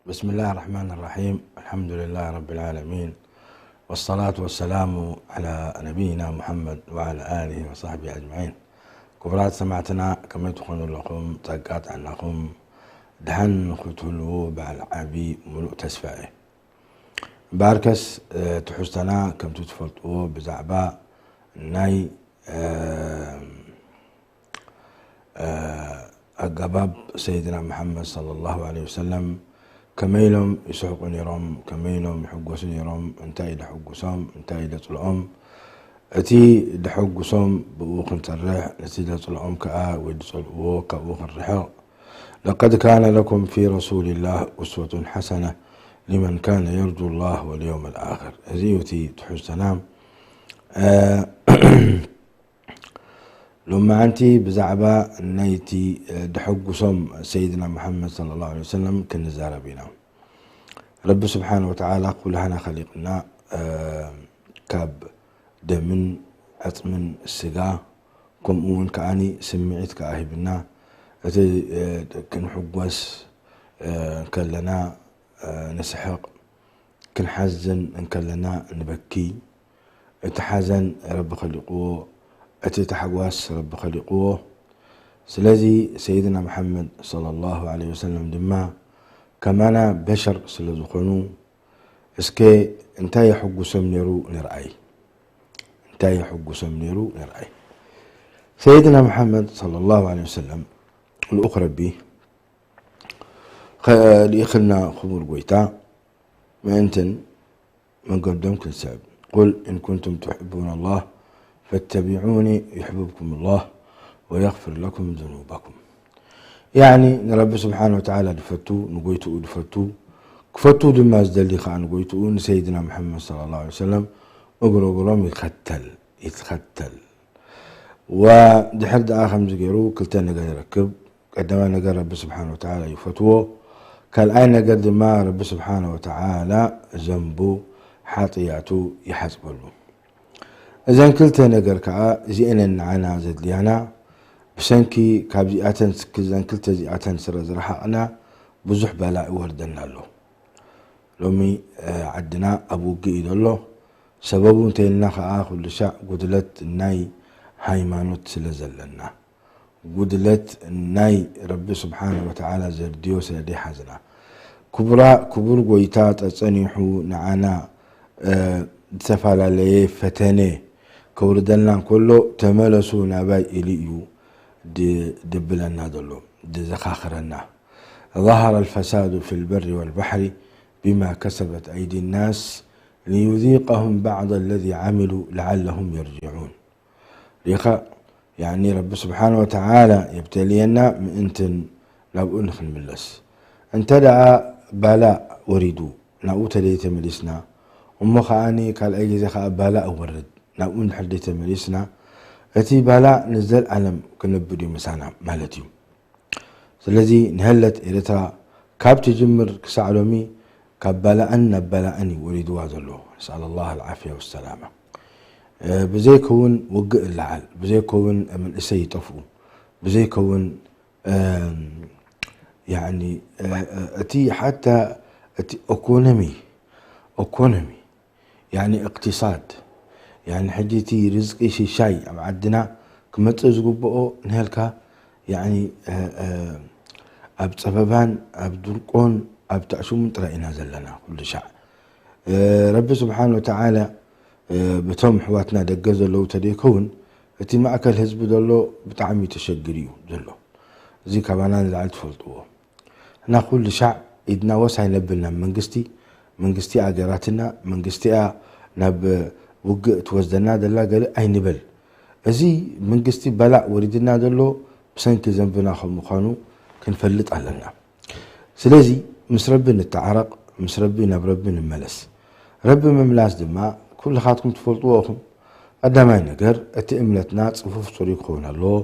بسم الله الرحمن الرحيم. الحمد لله رب العالمين. والصلاة والسلام على نبينا محمد وعلى آله وصحبه أجمعين. ክቡራት ሰማዕትና፣ ከመይ ትኾኑ ኣለኹም? ጸጋ ጥዕናኹም፣ ደሓን ክትህልዉ በዓል ዓቢ ምሉእ ተስፋ እየ። እምበኣርከስ፣ እ፣ ትሕዝቶና ከምቲ ትፈልጥዎ ብዛዕባ ናይ፣ እ፣ እ፣ ኣገባብ ሰይድና መሓመድ ሰለላሁ ዐለይሂ ወሰለም፣ ከመይ ኢሎም ይስሕቁ ነይሮም፣ ከመይ ኢሎም ይሕጎሱ ነይሮም፣ እንታይ እዩ ደሕጉሶም፣ እንታይ እዩ ደጽልኦም፣ እቲ ደሐጉሶም ብኡ ክንሰርሕ፣ ነቲ ደጽልኦም ከኣ ወይ ዝጸልእዎ ካብኡ ክንርሕቕ። لقد كان لكم في رسول الله أسوة حسنة لمن كان يرجو الله واليوم الآخر። እዚ እዩ እቲ ትሕዝቶና። እ፣ ሎማዓንቲ ብዛዕባ ናይቲ፣ እ፣ ደሐጉሶም ሰይድና መሓመድ ሰለላሁ ዐለይሂ ወሰለም ክንዛረብ ኢና። ረቢ ስብሓነ ወተዓላ ኩላህና ኸሊቕና፣ እ፣ ካብ ደምን ዕጽምን ስጋ፣ ከምኡ እውን ከኣኒ ስምዒት ከኣ ሂብና። እቲ፣ እ፣ ክንሕጎስ፣ እ፣ እንከለና፣ እ፣ ንስሕቕ፣ ክንሓዝን እንከለና ንበኪ። እቲ ሓዘን ረቢ ኸሊቕዎ፣ እቲ ታሕጓስ ረቢ ኸሊቕዎ። ስለዚ ሰይድና መሓመድ ሰለላሁ ዐለይሂ ወሰለም ድማ ከማና በሸር ስለ ዝኾኑ፣ እስከ እንታይ የሐጉሶም ነይሩ ንርኣይ። እንታይ የሐጉሶም ነይሩ ንርኣይ። ሰይድና መሓመድ ሰለላሁ ዐለይሂ ወሰለም ልኡኽ ረቢ ኸ-፣ ልኢኽልና ክቡር ጎይታ ምእንትን መንገዶም ክንስዕብ። قل إن كنتم تحبون الله فاتبعوني يحببكم الله ويغفر لكم ذنوبكم። ያዕኒ ንረቢ ስብሓነ ወተዓላ ድፈቱ፣ ንጎይትኡ ድፈቱ፣ ክፈቱ ድማ ዝደሊ ከኣ ንጎይትኡ ንሰይድና መሓመድ ሰለላሁ ዐለይሂ ወሰለም እግሮ እግሮም ይኸተል፣ ይትኸተል። ወድሕር ደኣ ከምዚ ገይሩ ክልተ ነገር ይረክብ። ቀዳማይ ነገር ረቢ ስብሓነ ወተዓላ ይፈትዎ። ካልኣይ ነገር ድማ ረቢ ስብሓነ ወተዓላ ዘንቡ፣ ሓጥያቱ ይሓጽበሉ። እዘን ክልተ ነገር ከኣ እዚኤን ንዓና ዘድልያና። ብሰንኪ ካብዚኣተን፣ እዘን ክልተ እዚኣተን ስረ ዝረሓቕና ብዙሕ ባላእ ይወርደና ኣሎ። ሎሚ፣ እ፣ ዓድና ኣብ ውግእ እዩ ዘሎ። ሰበቡ እንተኢልና ከኣ ኩሉ ሻዕ ጉድለት ናይ ሃይማኖት ስለ ዘለና፣ ጉድለት ናይ ረቢ ስብሓነ ወተዓላ ዘድልዮ ስለ ዘይሓዝና። ክቡራ-፣ ክቡር ጎይታ ጸጸኒሑ ንዓና፣ እ፣ ዝተፈላለየ ፈተነ ከውርደልና እንከሎ፣ "ተመለሱ ናባይ" ኢሉ እዩ ድ-፣ ድብለና ዘሎ፣ ድዘኻኽረና። ظهر الفساد في البر والبحر بما كسبت أيدي الناس ليذيقهم بعض الذي عملوا لعلهم يرجعون። ሪኻ፣ ያኒ ረቢ ስብሓነ ወተዓላ የብተልየና ምእንትን ናብኡ ንኽንምለስ። እንተ ደኣ ባላእ ወሪዱ ናብኡ ተደይተመሊስና፣ እሞ ከኣኒ ካልኣይ ግዜ ከኣ ባላእ እወርድ ናብኡ እንድሕር ደይተመሊስና፣ እቲ ባላእ ንዘልኣለም ክነብድ እዩ ምሳና ማለት እዩ። ስለዚ ንሀለት ኤርትራ ካብ ትጅምር ክሳዕ ሎሚ ካብ ባላእን ናብ ባላእን እዩ ወሪድዋ ዘሎ። ነስኣል ኣላህ ኣልዓፍያ ወሰላማ። እ፣ ብዘይከውን ውግእ እለዓል፣ ብዘይከውን መንእሰይ ይጠፍኡ፣ ብዘይከውን፣ እም፣ ያዕኒ፣ እ፣ እ፣ እቲ ሓታ እቲ ኢኮኖሚ፣ ኢኮኖሚ፣ ያኒ እቅትሳድ፣ ያኒ ሕጂ እቲ ርዝቂ ሽሻይ ኣብ ዓድና ክመጽእ ዝግብኦ ንሀልካ፣ ያኒ፣ እ፣ እ፣ ኣብ ጸበባን ኣብ ድርቆን ኣብ ታዕሽሙን ጥራይ ኢና ዘለና ኩሉ ሻዕ። እ፣ ረቢ ስብሓን ወተዓላ፣ እ፣ በቶም ኣሕዋትና ደገ ዘለዉ ተደይከውን፣ እቲ ማእከል ህዝቢ ዘሎ ብጣዕሚ ተሸጊሩ እዩ ዘሎ። እዚ ካባና ንላዕሊ ትፈልጥዎ። እና ኩሉ ሻዕ ኢድና ወስ ኣይነብል ናብ መንግስቲ፣ መንግስቲ ኣገራትና፣ መንግስቲ እያ ናብ ውግእ ትወስደና ዘላ ገለ ኣይንበል። እዚ መንግስቲ በላእ ወሪድና ዘሎ ብሰንኪ ዘንብና ከም ምዃኑ ክንፈልጥ ኣለና። ስለዚ ምስ ረቢ ንተዓረቕ፣ ምስ ረቢ ናብ ረቢ ንመለስ። ረቢ ምምላስ ድማ ኩልኻትኩም ትፈልጥዎ ኢኹም። ቀዳማይ ነገር፣ እቲ እምነትና ጽፉፍ ጽሩይ ክኸውን ኣለዎ።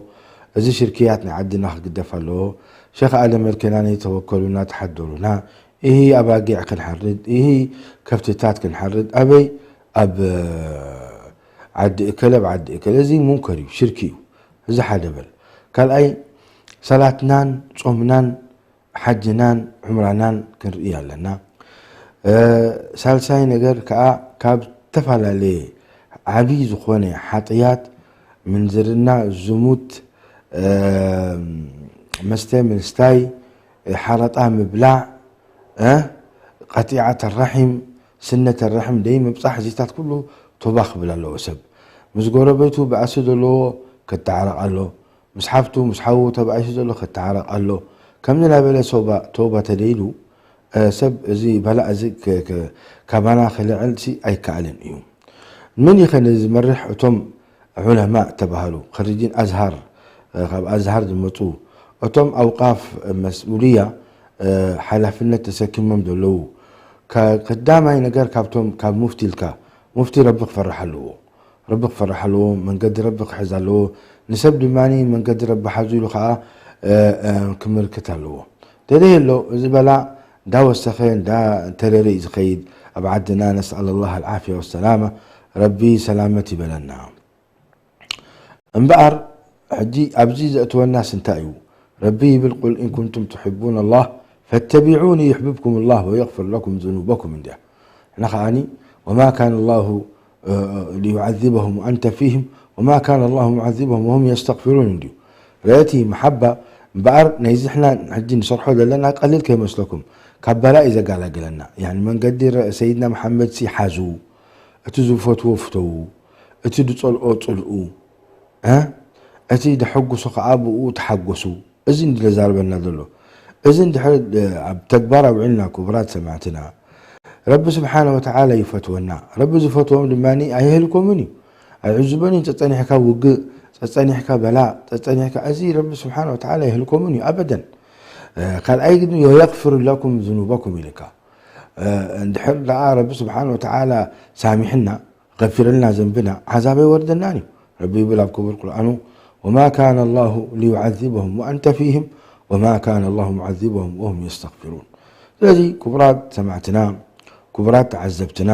እዚ ሽርክያት ናይ ዓድና ክግደፍ ኣለዎ። ሸኽ ኣደም ኣልከናኒ ተወከሉና፣ ተሓደሩና። ኢሂ ኣባጊዕ ክንሓርድ፣ ኢሂ ከፍትታት ክንሓርድ። ኣበይ? ኣብ ዓዲ እከለ፣ ኣብ ዓዲ እከለ። እዚ ሙንከር እዩ፣ ሽርኪ እዩ። እዚ ሓደ በል። ካልኣይ፣ ሰላትናን ጾምናን ሓጅናን ዑምራናን ክንርኢ ኣለና። ሳልሳይ ነገር ከዓ ካብ ዝተፈላለየ ዓብዪ ዝኾነ ሓጥያት፣ ምንዝርና፣ ዝሙት፣ መስተ ምስታይ፣ ሓረጣ ምብላዕ፣ ቀጢዓት ራሒም፣ ስነተ ራሒም ደይ ምብፃሕ፣ እዚታት ኩሉ ቶባ ክብል ኣለዎ። ሰብ ምስ ጎረቤቱ ባእሲ ዘለዎ ክተዓረቕ ኣሎ። ምስ ሓፍቱ ምስ ሓዉ ተባኢሱ ዘሎ ክተዓረቕ ኣሎ። ከምዚ እናበለ ሶባ ቶባ ተደይሉ ሰብ እዚ በላእ እዚ ካባና ክልዕል ሲ ኣይከኣልን እዩ። መን እዩ ከ ነዚ ዝመርሕ? እቶም ዑለማእ ተባህሉ፣ ኸሪጂን ኣዝሃር፣ ካብ ኣዝሃር ዝመፁ፣ እቶም ኣውቃፍ መስኡልያ ሓላፍነት ተሰኪሞም ዘለዉ፣ ቀዳማይ ነገር ካብቶም ካብ ሙፍቲ ኢልካ፣ ሙፍቲ ረቢ ክፈርሕ ኣለዎ። ረቢ ክፈርሕ ኣለዎ፣ መንገዲ ረቢ ክሕዝ ኣለዎ። ንሰብ ድማ መንገዲ ረቢ ሓዙ ኢሉ ከዓ ክምልክት ኣለዎ። ተደይ ኣሎ እዚ በላ እንዳወሰኸ እንዳተረረ እዩ ዝኸይድ ኣብ ዓድና። ነስኣል ላህ ኣልዓፍያ ወሰላማ፣ ረቢ ሰላመት ይበለና። እምበኣር ሕጂ ኣብዚ ዘእትወናስ እንታይ እዩ? ረቢ ይብል፣ ቁል ኢን ኩንቱም ትሕቡን ኣላህ ፈተቢዑኒ ዩሕብብኩም ላህ ወየግፍር ለኩም ዝኑበኩም እንዲያ። እና ከዓኒ ወማ ካነ ላሁ ሊዩዓዚበሁም ወኣንተ ፊህም ወማ ካነ ላሁ ሙዓዚበሁም ወሁም የስተግፊሩን እንድዩ። ረእቲ መሓባ እምበኣር ናይዚ ሕና ሕጂ ንሰርሖ ዘለና ቀሊል ከይመስለኩም፣ ካብ በላእ እዩ ዘጋላግለና። ያኒ መንገዲ ሰይድና መሓመድ ሲ ሓዙ፣ እቲ ዝፈትዎ ፍተዉ፣ እቲ ዝጸልኦ ጽልኡ፣ እቲ ደሐጉሶ ከኣ ብኡ ተሓጎሱ። እዚ እንዲ ዘዛርበና ዘሎ። እዚ እንድሕር ኣብ ተግባር ኣውዒልና ክቡራት ሰማዕትና፣ ረቢ ስብሓነ ወተዓላ ይፈትወና። ረቢ ዝፈትዎም ድማ ኣየህልኮምን እዩ። ኣይዕዝበን እዩ። ጸጸኒሕካ ውግእ፣ ጸጸኒሕካ በላ፣ ጸጸኒሕካ፣ እዚ ረቢ ስብሓነ ወተዓላ የህልኮምን እዩ ኣበደን። ካልኣይ ግን ወየግፍር ለኩም ዝኑበኩም ኢልካ። እንድሕር ደኣ ረቢ ስብሓነ ወተዓላ ሳሚሕና፣ ገፊርልና ዘንብና፣ ዓዛብ ኣይወርደናን እዩ። ረቢ ይብል ኣብ ክቡር ቁርኣኑ፣ ወማ ካነ ላሁ ሊዩዓዚበሁም ወኣንተ ፊህም ወማ ካነ ላሁ ሙዓዚበሁም ወሁም የስተግፊሩን። ስለዚ ክቡራት ሰማዕትና፣ ክቡራት ተዓዘብትና፣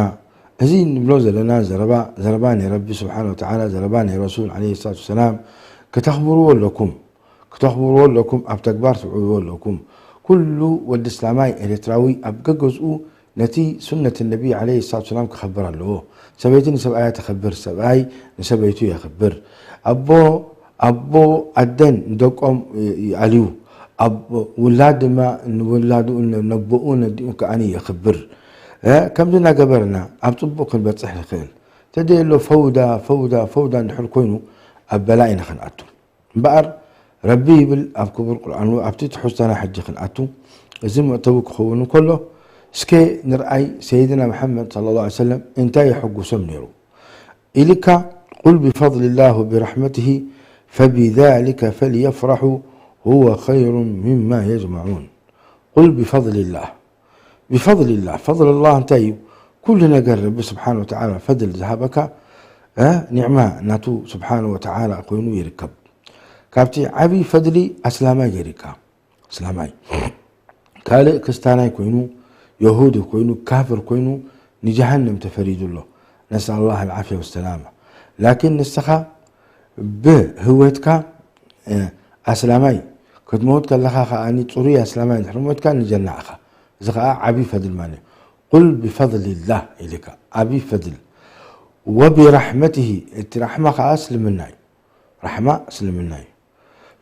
እዚ ንብሎ ዘለና ዘረባ፣ ዘረባ ናይ ረቢ ስብሓነ ወተዓላ፣ ዘረባ ናይ ረሱል ዓለይሂ ሰላቱ ወሰላም፣ ክተኽብርዎ ኣለኩም። ክተኽብርዎ ኣለኩም፣ ኣብ ተግባር ትውዕልዎ ኣለኩም። ኩሉ ወዲ እስላማይ ኤርትራዊ ኣብ ገገዝኡ ነቲ ሱነት ነቢ ዓለይሂ ሰላቱ ሰላም ክኸብር ኣለዎ። ሰበይቲ ንሰብኣያ ተኸብር፣ ሰብኣይ ንሰበይቱ የኽብር። ኣቦ ኣቦ ኣደን ንደቆም ይኣልዩ። ኣብ ውላድ ድማ ንውላዱ ነቦኡ ነዲኡ ከኣኒ የኽብር። ከምዚ እናገበርና ኣብ ጽቡቕ ክንበጽሕ ንኽእል። ተደየሎ ፈውዳ ፈውዳ ፈውዳ እንድሕር ኮይኑ ኣብ በላእ ኢና ክንኣቱ። እምበኣር ረቢ ይብል ኣብ ክቡር ቁርኣኑ፣ ኣብቲ ትሕዝቶና ሕጂ ክንኣቱ፣ እዚ መእተዊ ክኸውን እንከሎ፣ እስከ ንርኣይ ሰይድና መሓመድ ሰለላሁ ዐለይሂ ወሰለም እንታይ የሐጉሶም ነይሩ ኢልካ፣ ቁል ቢፈድሊላህ ወቢረሕመትህ ፈቢዛሊከ ፈልየፍረሑ ሁወ ኸይሩን ሚማ የጅመዑን። ቁል ቢፈድሊላህ ቢፈድሊላህ፣ ፈድልላህ እንታይ እዩ? ኩሉ ነገር ረቢ ስብሓን ወተዓላ ፈድል ዝሃበካ፣ እ፣ ኒዕማ ናቱ ስብሓን ወተዓላ ኮይኑ ይርከብ። ካብቲ ዓብዪ ፈድሊ ኣስላማይ ገይርካ፣ ኣስላማይ። ካልእ ክስታናይ ኮይኑ፣ የሁዲ ኮይኑ፣ ካፍር ኮይኑ፣ ንጀሃነም ተፈሪዱ ኣሎ። ነስኣል ላህ ኣልዓፍያ ወሰላማ። ላኪን ንስኻ ብህይወትካ፣ እ፣ ኣስላማይ ክትመውት ከለኻ ከኣ ጽሩይ ኣስላማይ እንድሕር ሞትካ ንጀና ኢኻ። እዚ ከኣ ዓቢ ፈድል ማለት እዩ። ቁል ቢፈድሊላህ ኢልካ፣ ዓቢ ፈድል። ወቢራሕመትሂ፣ እቲ ራሕማ ከኣ እስልምና እዩ። ራሕማ እስልምና እዩ።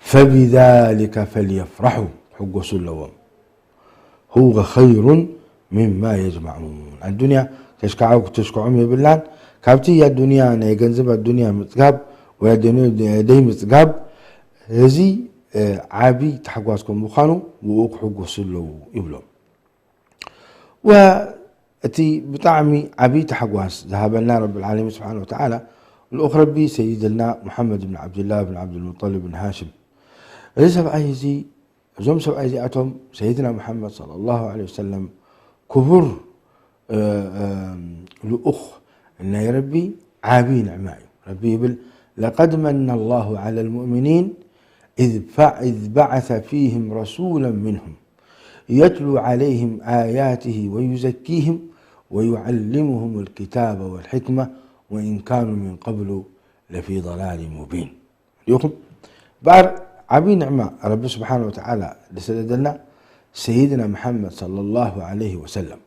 ፈቢዛሊከ ፈልየፍራሑ፣ ክሕጎሱ ኣለዎም። ሁወ ኸይሩን ሚማ የጅመዑን። ኣዱንያ ተሽካዖ-፣ ተሽክዖም የብላን። ካብቲ ኣዱንያ፣ ናይ ገንዘብ ኣዱንያ ምጽጋብ ወይ ኣዱንያ ደይ ምጽጋብ፣ እዚ፣ እ፣ ዓቢ ታሕጓስ ከም ምዃኑ ብኡ ክሕጎሱ ኣለዉ ይብሎም። ወእቲ ብጣዕሚ ዓቢ ታሕጓስ ዝሃበና ረብል ዓለሚን ስብሓን ወተዓላ፣ ልኡኽ ረቢ ሰይድና ሙሓመድ ብን ዓብድላህ ብን ዓብዱልሙጠሊብ ብን ሃሽም። እዚ ሰብኣይ እዚ፣ እዞም ሰብኣይ እዚኣቶም ሰይድና ሙሓመድ ሰለላሁ ዐለይሂ ወሰለም ክቡር፣ እ፣ እ፣ ልኡኽ ናይ ረቢ ዓቢ ንዕማ እዩ። ረቢ ይብል፣ ለቀድ መነ ላሁ ዐለ ልሙእሚኒን ኢዝ ፈ-፣ ኢዝ በዐሰ ፊህም ረሱለን ሚንሁም የትሉ ዐለይህም ኣያትህ ወዩዘኪህም ወዩዐልሙሁም ልኪታበ ወልሕክመ ወኢን ካኑ ሚን ቀብሉ ለፊ ضላል ሙቢን። ዲኹም? እምበኣር ዓብዪ ንዕማ ረቢ ስብሓን ወተዓላ ዝሰደደልና ሰይድና መሓመድ ሰለላሁ ዐለይሂ ወሰለም፣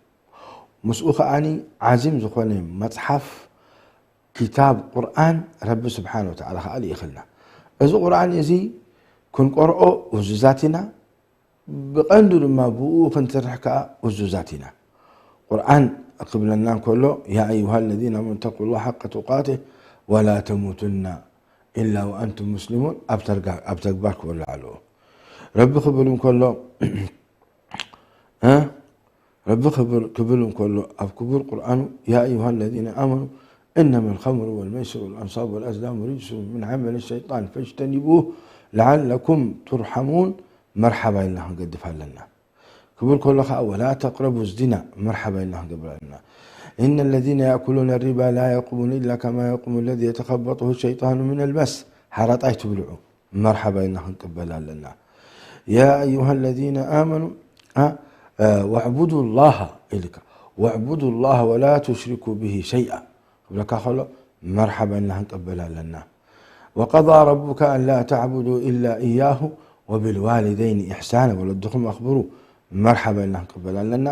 ምስኡ ከዓኒ ዓዚም ዝኾነ መጽሓፍ፣ ኪታብ ቁርኣን ረቢ ስብሓነ ወተዓላ ከኣ ልኢኽልና። እዚ ቁርኣን እዚ ክንቆርኦ እዙዛት ኢና፣ ብቐንዱ ድማ ብኡ ክንሰርሕ ከኣ እዙዛት ኢና። ቁርኣን ክብለና እንከሎ፣ ያ ኣዩሃ ለዚነ ኣመኑ ተቁላህ ሓቀ ቱቃትህ ወላ ተሙቱና ኢላ ወኣንቱም ሙስሊሙን ኣብ ተርጋ-፣ ኣብ ተግባር ክበሎ ኣለዎ። ረቢ ክብል እንከሎ፣ እ? ረቢ ክብል፣ ክብል እንከሎ ኣብ ክቡር ቁርኣኑ፣ ያ ኣዩሃ ለዚነ ኣመኑ እነማ ልኸምሩ ወልመይስሩ ወልኣንሳቡ ወልኣዝላሙ ሪጅሱ ምን ዐመል ሸይጣን ፈጅተኒቡሁ ለዓለኩም ቱርሐሙን፣ መርሓባ ኢልና ክንገድፍ ኣለና። ክብል ከሎ ኸዓ ወላ ተቅረቡ ዚና፣ መርሓባ ኢልና ክንገብር ኣለና። እነ ለዚነ የእኩሉነ ሪባ ላ የቁሙነ ኢላ ከማ የቁሙ ለዚ የተኸበጡሁ ሸይጣኑ ሚነል መስ፣ ሓራጣ ኣይትብልዑ፣ መርሓባ ኢልና ክንቅበል ኣለና። ያ ኣዩሃ ለዚነ ኣመኑ፣ አ፣ አ፣ ወዕቡዱ ላሃ ኢልካ፣ ወዕቡዱ ላሃ ወላ ቱሽሪኩ ብሂ ሸይኣ ክብለካ ከሎ መርሓባ ኢልና ክንቅበል ኣለና። ወቀዳ ረቡከ ኣላ ተዕቡዱ ኢላ ኢያሁ ወቢልዋሊደይኒ ኢሕሳና፣ ወለድኹም ኣኽብሩ፣ መርሓባ ኢልና ክንቅበል ኣለና።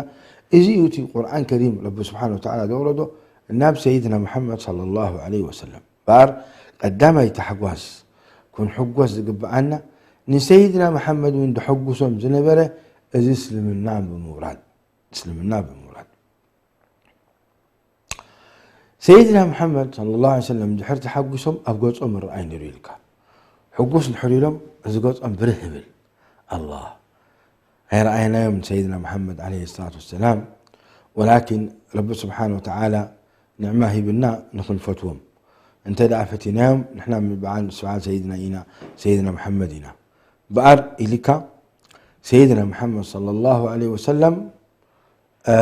እዚ እዩ እቲ ቁርኣን ከሪም ረቢ ስብሓነ ወተዓላ ዘውረዶ ናብ ሰይድና ሙሓመድ ሰለላሁ ዐለይሂ ወሰለም። እምበኣር ቀዳማይ ታሕጓስ ክንሕጎስ ዝግብኣና ንሰይድና መሓመድ እውን ደሐጉሶም ዝነበረ እዚ እስልምና ብምውራድ፣ እስልምና ብምውራድ። ሰይድና መሓመድ ሰለላሁ ዐለይሂ ወሰለም ድሕሪ ተሓጒሶም ኣብ ገጾም ይረኣይ ነይሩ ኢልካ። ሕጉስ እንድሕር ኢሎም እዚ ገጾም ብርህ ይብል። ኣላህ ኣይረኣይናዮም ንሰይድና መሓመድ ዐለይሂ ሰላቱ ወሰላም፣ ወላኪን ረቢ ስብሓነ ወተዓላ ንዕማ ሂብና ንኽንፈትዎም። እንተ ደኣ ፈቲናዮም ንሕና በዓል ሰይድና ኢና፣ ሰይድና መሓመድ ኢና። በኣር ኢልካ ሰይድና መሓመድ ሰለላሁ ዐለይሂ ወሰለም እ፣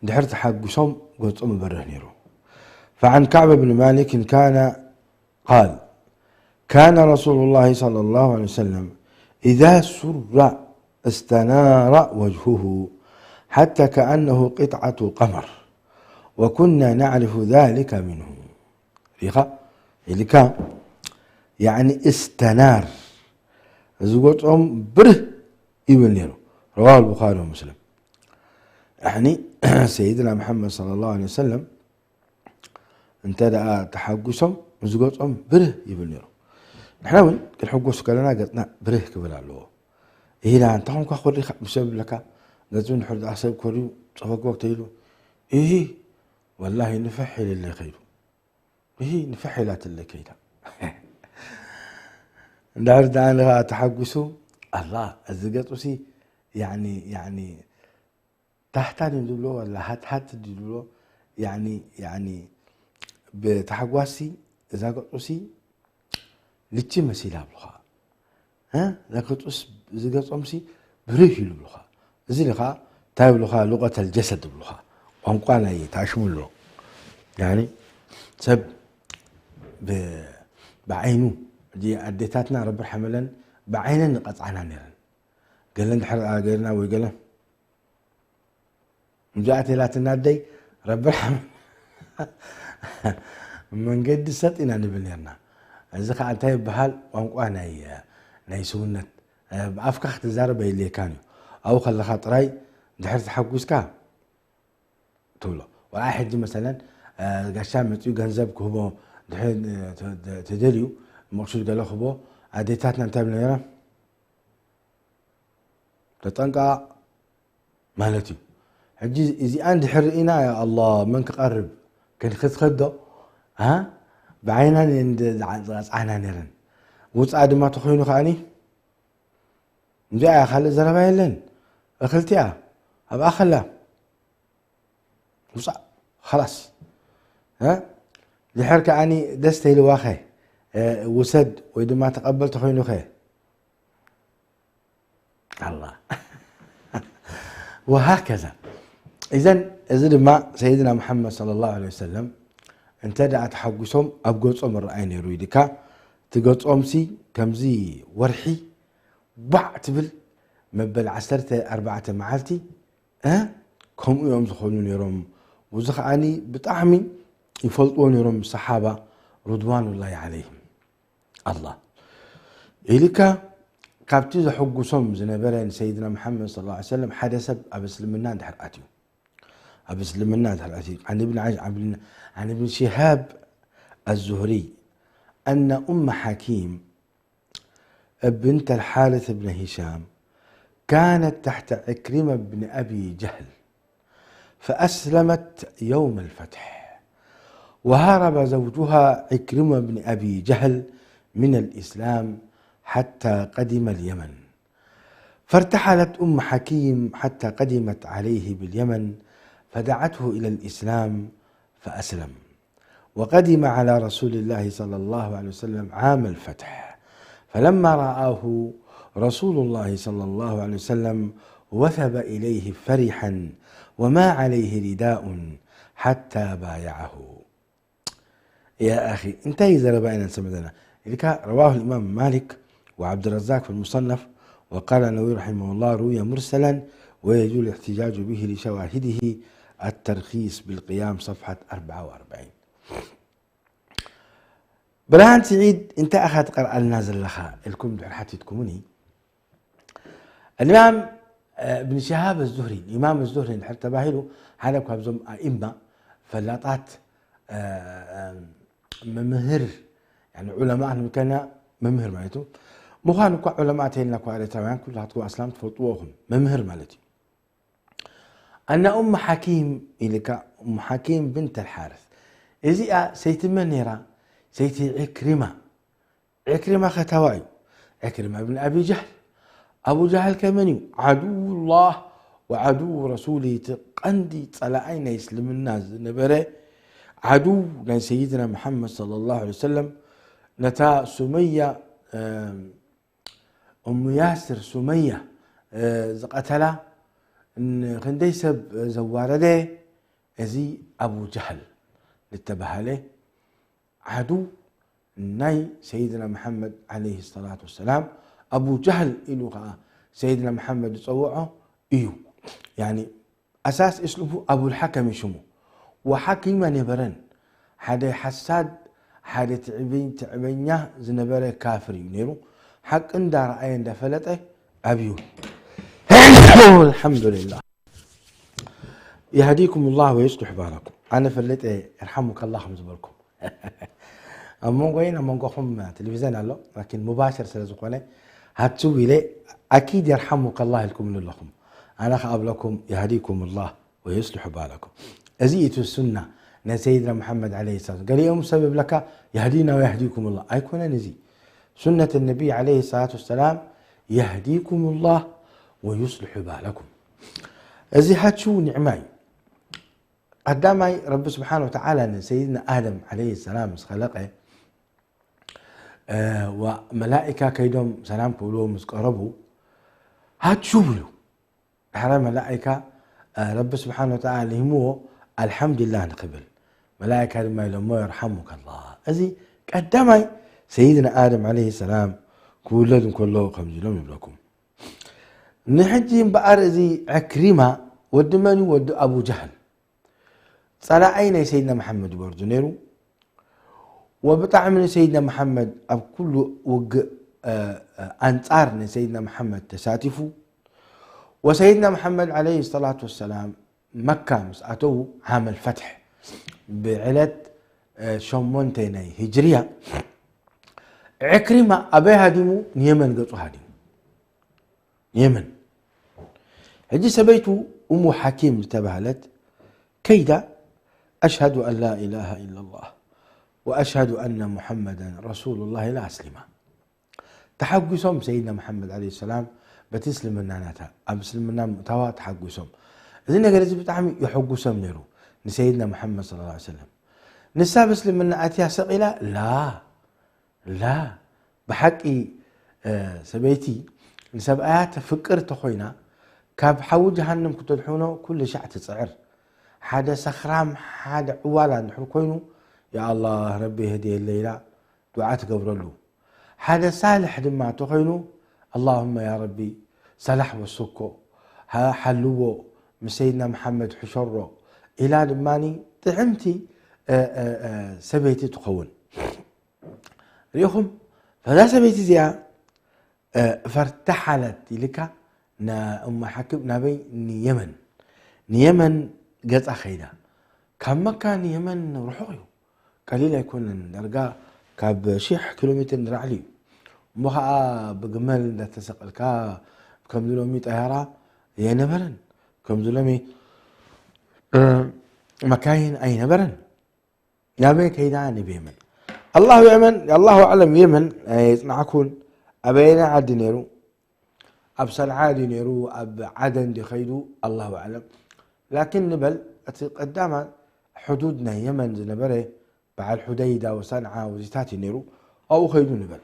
ድሕሪ ተሓጒሶም ገጾም ይበርህ ነይሩ። فعن كعب بن مالك كان قال: كان رسول الله صلى الله عليه وسلم إذا سر استنار وجهه حتى كأنه قطعة قمر، وكنا نعرف ذلك منه. ሪኻ ኢልካ፣ ያዕኒ እስተናር፣ እዚ ገጾም ብርህ ይብል ነይሩ። ረዋሁ ልቡኻሪ ወሙስሊም። ያዕኒ ሰይድና መሓመድ ሰለላሁ ዐለይሂ ወሰለም እንተ ደኣ ተሓጒሶም እዚ ገጾም ብርህ ይብል ነይሩ። ንሕና እውን ክንሕጎስ ከለና ገጽና ብርህ ክብል ኣለዎ። ኢላ እንተ ኾንካ ኮሪኻ ምስ ሰብ ይብለካ፣ ገጹ እንድሕር ደኣ ሰብ ኮርዩ ጸፈግፈግ ተይሉ፣ ኢሂ ወላሂ ንፍሕ ኢልለይ ከይዱ። እሂ ንፍሕ ኢላትለይ ከይዳ። እንድሕር ደኣ ንኻ ተሓጒሱ፣ ኣላ እዚ ገጹሲ ያዕኒ፣ ያዕኒ ታህታ ድዩ ዝብሎ ወላ ሃትሃት ድዩ ዝብሎ፣ ያዕኒ፣ ያዕኒ ብታሕጓስሲ እዛ ገጹሲ ልቺ መሲላ ኣብሉኻ። እ? እዛ ገጹስ፣ እዚ ገጾምሲ ብርህ ኢሉ ብሉኻ። እዚ ኢኻ እንታይ ብሉኻ? ሉቀተል ጀሰድ ብሉኻ። ቋንቋ ናይ ታሽሙሎ። ያኒ ሰብ ብ-፣ ብዓይኑ፣ እዚ ኣዴታትና ረቢ ርሐመለን ብዓይነን ንቐጽዓና ነይረን። ገለን ድሕር ገርና ወይ ገለን እዚኣ ቴላትና ኣደይ ረቢ ርሐም መንገዲ ሰጥ ኢና ንብል ነርና። እዚ ኸዓ እንታይ ይበሃል? ቋንቋ ናይ፣ ናይ ስውነት። ብኣፍካ ክትዛረብ ኣየድልየካን እዩ። ኣብኡ ከለኻ ጥራይ ድሕር ተሓጒስካ ትብሎ። ወላ ሕጂ መሰለን ጋሻ መጺኡ ገንዘብ ክህቦ ድሕር ተ-፣ ተ-፣ ተደልዩ መቕሱድ ገለ ክህቦ ኣዴታትና እንታይ ይብላ ነይረን? ተጠንቀቕ ማለት እዩ። ሕጂ እዚኣን ድሕር ርኢና፣ ያ ኣላህ፣ መን ክቐርብ? ክንክትከዶ? ሃ? ብዓይናን እየን ድ-፣ ዝዓጽዓና ነይረን። ውፅኣ ድማ ተኾይኑ ከኣኒ፣ እንዲኣ እያ፣ ካልእ ዘረባ የለን። እኽልቲኣ ኣብኣ ኸላ። ውፃእ፣ ኸላስ። እ? ድሕር ከኣኒ ደስ ተይልዋኸ፣ እ፣ ውሰድ ወይ ድማ ተቐበል ተኾይኑኸ? ኣላ። ወሃከዛ። ኢዘን፣ እዚ ድማ ሰይድና መሓመድ ሰለላሁ ዐለይሂ ወሰለም እንተ ደኣ ተሓጒሶም ኣብ ገጾም ይረኣይ ነይሩ ኢልካ፣ እቲ ገጾምሲ ከምዚ ወርሒ ቧዕ ትብል መበል ዓሰርተ ኣርባዕተ መዓልቲ፣ እ፣ ከምኡ እዮም ዝኾኑ ነይሮም። ወዚ ከዓኒ ብጣዕሚ ይፈልጥዎ ነይሮም ሰሓባ ርድዋኑላሂ ዐለይሂም። ኣላ ኢልካ ካብቲ ዘሐጉሶም ዝነበረ ንሰይድና መሓመድ صلى الله عليه وسلم ሓደ ሰብ ኣብ እስልምና እንድሕር ኣትዩ ኣብ እስልምና እንድሕር ኣትዩ عن ابن عن ابن شهاب الزهري أن أم حكيم بنت الحارث بن هشام كانت تحت عكرمة بن أبي جهل فأسلمت يوم الفتح وهرب زوجها عكرمة بن أبي جهل من الإسلام حتى قدم اليمن فارتحلت أم حكيم حتى قدمت عليه باليمن فدعته إلى الإسلام فأسلم وقدم على رسول الله صلى الله عليه وسلم عام الفتح فلما رآه رسول الله صلى الله عليه وسلم وثب إليه فرحا وما عليه رداء حتى بايعه يا أخي انتهي زربائنا سمدنا إذا رواه الإمام مالك وعبد الرزاق في المصنف وقال النووي رحمه الله روي مرسلا ويجوز الاحتجاج به لشواهده الترخيص بالقيام صفحة أربعة وأربعين ብርሃን ስዒድ እንታይ ኢኻ ትቐርኣልና ዘለኻ ኢልኩም ድሕር ሓቲትኩምኒ الإمام ابن شهاب الزهري الإمام الزهري ድሕር ተባሂሉ ሓደ ካብዞም ኣኢማ ፈላጣት መምህር ዑለማእ ንብከና መምህር ማለት እዩ ምዃን እኳ ዑለማእ ተይልና እኳ ኤርትራውያን ኩላትኩም ኣስላም ትፈልጥዎ ኢኹም መምህር ማለት እዩ ኣና ኡም ሓኪም ኢልካ ኡም ሓኪም ብንት ኣልሓርስ እዚኣ ሰይቲ መን ነይራ ሰይቲ ዕክሪማ ዕክሪማ ኸታዋ እዩ ዕክሪማ ብን ኣቢ ጀህል ኣቡ ጀህል ከመን እዩ ዓድውላህ ወዓድው ረሱሊ እቲ ቀንዲ ጸላኣይ ናይ እስልምና ዝነበረ ዓድው ናይ ሰይድና መሓመድ صلى الله عليه وسلم ነታ ሱመያ እሙ ያስር ሱመያ ዝቐተላ ክንደይ ሰብ ዘዋረደ እዚ ኣቡ ጀህል ዝተባሃለ ዓዱ ናይ ሰይድና መሓመድ عليه الصلاة والسلام ኣቡ ጀህል ኢሉ ከዓ ሰይድና መሓመድ ዝፀውዖ እዩ ኣሳስ እስልሙ ኣቡልሓከም ሽሙ ወሓኪም ኣይነበረን ሓደ ሓሳድ ሓደ ትዕበኛ ዝነበረ ካፍር እዩ ነይሩ ሓቂ እንዳረኣየ እንዳፈለጠ ኣብዩ الحمد لله يهديكم الله ويصلح بالكم ኣነ ፈለጠ يرحمك الله ከም ዝበልኩም ኣብ መንጎይን ኣብ መንጎኹም ቴሌቪዝን ኣሎ ላኪን ሙባሽር ስለ ዝኾነ ሃትው ኢለ ኣኪድ يرحمك الله ኢልኩም ኣለኹም ኣነ ከኣ ኣብለኩም يهديكم الله ويصلح بالكم እዚ እቲ ሱና ናይ ሰይድና መሓመድ عليه السلام ገሊኦም ሰብ ይብለካ يهدينا ويهديكم الله ኣይኮነን እዚ ሱነት النبي عليه الصلاة والسلام يهديكم الله ويصلح بالكم እዚ ሃትው ኒዕማ እዩ ቀዳማይ ረቢ ስብሓን ወተዓላ ንሰይድና ኣደም ዓለይሂ ሰላም ምስ ኸለቀ መላኢካ ከይዶም ሰላም ክብልዎ ምስ ቀረቡ ሃትሹ ብሉ ዳሕራይ መላኢካ ረቢ ስብሓን ወተዓላ ልሂምዎ ኣልሓምዱሊላህ ንኽብል መላኢካ ድማ ኢሎሞ የርሓሙከ ላህ እዚ ቀዳማይ ሰይድና ኣደም ዓለይሂ ሰላም ክውለድ እንከሎ ከምዚ ኢሎም ይብለኩም ንሕጂ እምበኣር እዚ ዕክሪማ ወዲ መን እዩ ወዲ ኣቡ ጃህል ጸላኣይ ናይ ሰይድና መሓመድ እዩ ወርዱ ነይሩ ወብጣዕሚ ንሰይድና መሓመድ ኣብ ኩሉ ውግእ ኣንጻር ንሰይድና መሓመድ ተሳቲፉ ወሰይድና መሓመድ ዓለይሂ ሰላቱ ወሰላም መካ ምስ ኣተዉ ዓመል ፈትሕ ብዕለት ሸሞንተ ናይ ሂጅርያ ዕክሪማ ኣበይ ሃዲሙ ንየመን ገጹ ሃዲሙ የመን ሕጂ ሰበይቱ ኡሙ ሓኪም ዝተባህለት ከይዳ أشهد أن لا إله إلا الله وأشهد أن محمدا رسول الله ኢላ ኣስሊማ ተሓጒሶም ሰይድና መሓመድ ዓለይሂ ሰላም በቲ እስልምና ናታ ኣብ እስልምና ምእታዋ ተሓጒሶም እዚ ነገር እዚ ብጣዕሚ የሐጉሶም ነይሩ ንሰይድና መሓመድ صلى الله عليه وسلم ንሳ ብእስልምና ኣትያ ሰቕ ኢላ ላ ላ ብሓቂ ሰበይቲ ንሰብኣያ ተፍቅር ተኾይና ካብ ሓዊ ጀሃንም ክተድሕኖ ኩሉ ሻዕ ትፅዕር ሓደ ሰኽራም ሓደ ዕዋላ እንድሕር ኮይኑ ያ ኣላህ ረቢ የህድየለይ ኢላ ዱዓ ትገብረሉ ሓደ ሳልሕ ድማ ተኾይኑ ኣላሁመ ያ ረቢ ሰላሕ ወስኮ ሓልዎ ምስ ሰይድና መሓመድ ሕሸሮ ኢላ ድማ ጥዕምቲ ሰበይቲ ትኸውን ርኢኹም ፈዛ ሰበይቲ እዚኣ ፈርተሓለት ኢልካ እሞ ሓኪም ናበይ? ንየመን። ንየመን ገጻ ከይዳ። ካብ መካ ንየመን ርሑቕ እዩ። ቀሊል ኣይኮነን። ዳርጋ ካብ ሽሕ ኪሎ ሜትር ንላዕሊ እዩ። እሞ ኸዓ ብግመል እንዳተሰቐልካ፣ ከምዚ ሎሚ ጠያራ የነበረን። ከምዚ ሎሚ መካይን ኣይነበረን። ናበይ ከይዳ? ንብ የመን። ኣላሁ የመን ኣላሁ ኣዕለም። የመን ኣይጽናዕኩን። ኣበየናይ ዓዲ ነይሩ? ኣብ ሰንዓ ድዩ ነይሩ? ኣብ ዓደን ድዩ ከይዱ? ኣላሁ ኣዕለም። ላኪን ንበል እቲ ቀዳማ ሕዱድ ናይ የመን ዝነበረ በዓል ሑደይዳ ወሰንዓ ወዚታት እዩ ነይሩ። ኣብኡ ከይዱ ንበል።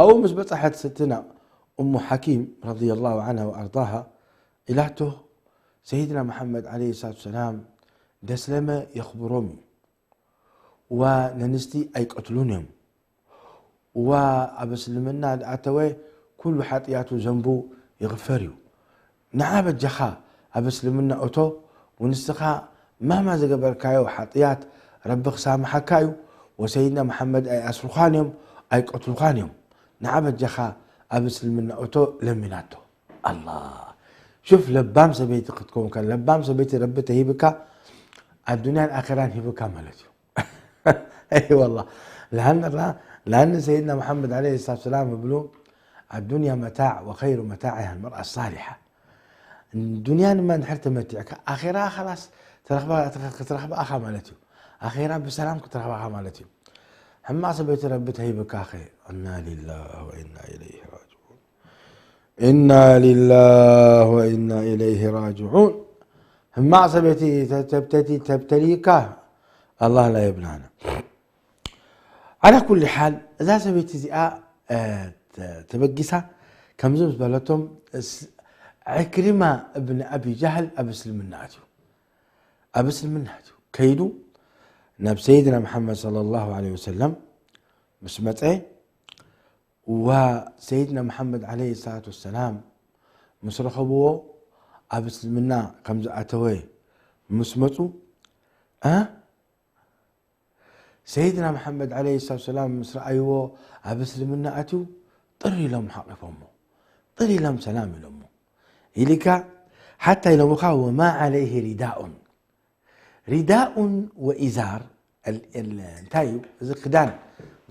ኣብኡ ምስ በጻሐት ስትና እሙ ሓኪም ረዲየላሁ ዓንሃ ወኣርዳሃ ኢላቶ፣ ሰይድና መሓመድ ዓለይሂ ሰላቱ ሰላም ደስለመ የኽብሮም እዩ። ዋ ነንስቲ ኣይቀትሉን እዮም። ዋ ኣብ እስልምና ዝኣተወ ኩሉ ሓጥያቱ ዘንቡ ይቕፈር እዩ። ንዓ በጃኻ ኣብ እስልምና እቶ፣ ውንስኻ ማማ ዝገበርካዮ ሓጥያት ረቢ ክሳምሓካ እዩ። ወሰይድና መሓመድ ኣይኣስሩኻን እዮም፣ ኣይቀትሉኻን እዮም። ንዓ በጃኻ ኣብ እስልምና እቶ ለሚናቶ። ኣላ ሹፍ ለባም ሰበይቲ ክትከውን ከ ለባም ሰበይቲ ረቢ ተሂብካ ኣዱንያን ኣኸራን ሂብካ ማለት እዩ። እይ ወላ ለኣን ለኣን ሰይድና መሓመድ ዓለይሂ ሰላቱ ሰላም እብሉ ኣዱንያ መታዕ ወኸይሩ መታዕ ልመርኣ ሳሊሓ። ዱንያ ድማ እንድሕር ተመቲዕካ ኣኼራ ኸላስ ክትረኽባ ኣኻ ማለት እዩ። ኣኼራ ብሰላም ክትረኽባ ኣኻ ማለት እዩ። ሕማቕ ሰበይቲ ረቢ ተሂብካ ኸ እና ሊላህ ወኢና ኢለይሂ ራጅዑን። ኢና ሊላህ ወኢና ኢለይሂ ራጅዑን። ሕማቕ ሰበይቲ ተብተቲ ተብተልይካ ኣላህ ላ የብላና። ዓላ ኩሊ ሓል እዛ ሰበይቲ እዚኣ ተበጊሳ ከምዚ ምስ በለቶም፣ ዕክሪማ እብን ኣቢ ጃህል ኣብ እስልምና ኣትዩ። ኣብ እስልምና ኣትዩ ከይዱ ናብ ሰይድና መሓመድ ሰለላሁ ዐለይሂ ወሰለም ምስ መፀ፣ ዋ ሰይድና መሓመድ ዐለይሂ ሰላቱ ወሰላም ምስ ረኸብዎ ኣብ እስልምና ከም ዝኣተወ ምስ መፁ፣ እ ሰይድና መሓመድ ዐለይሂ ሰላቱ ወሰላም ምስ ረኣይዎ ኣብ እስልምና ኣትዩ ጥር ኢሎም ሓቒፎሞ፣ ጥር ኢሎም ሰላም ኢሎሞ። ኢልካ ሓታ ኢሎምኻ ወማ ዐለይሂ ሪዳኡን ሪዳኡን ወኢዛር እንታይ እዩ? እዚ ክዳን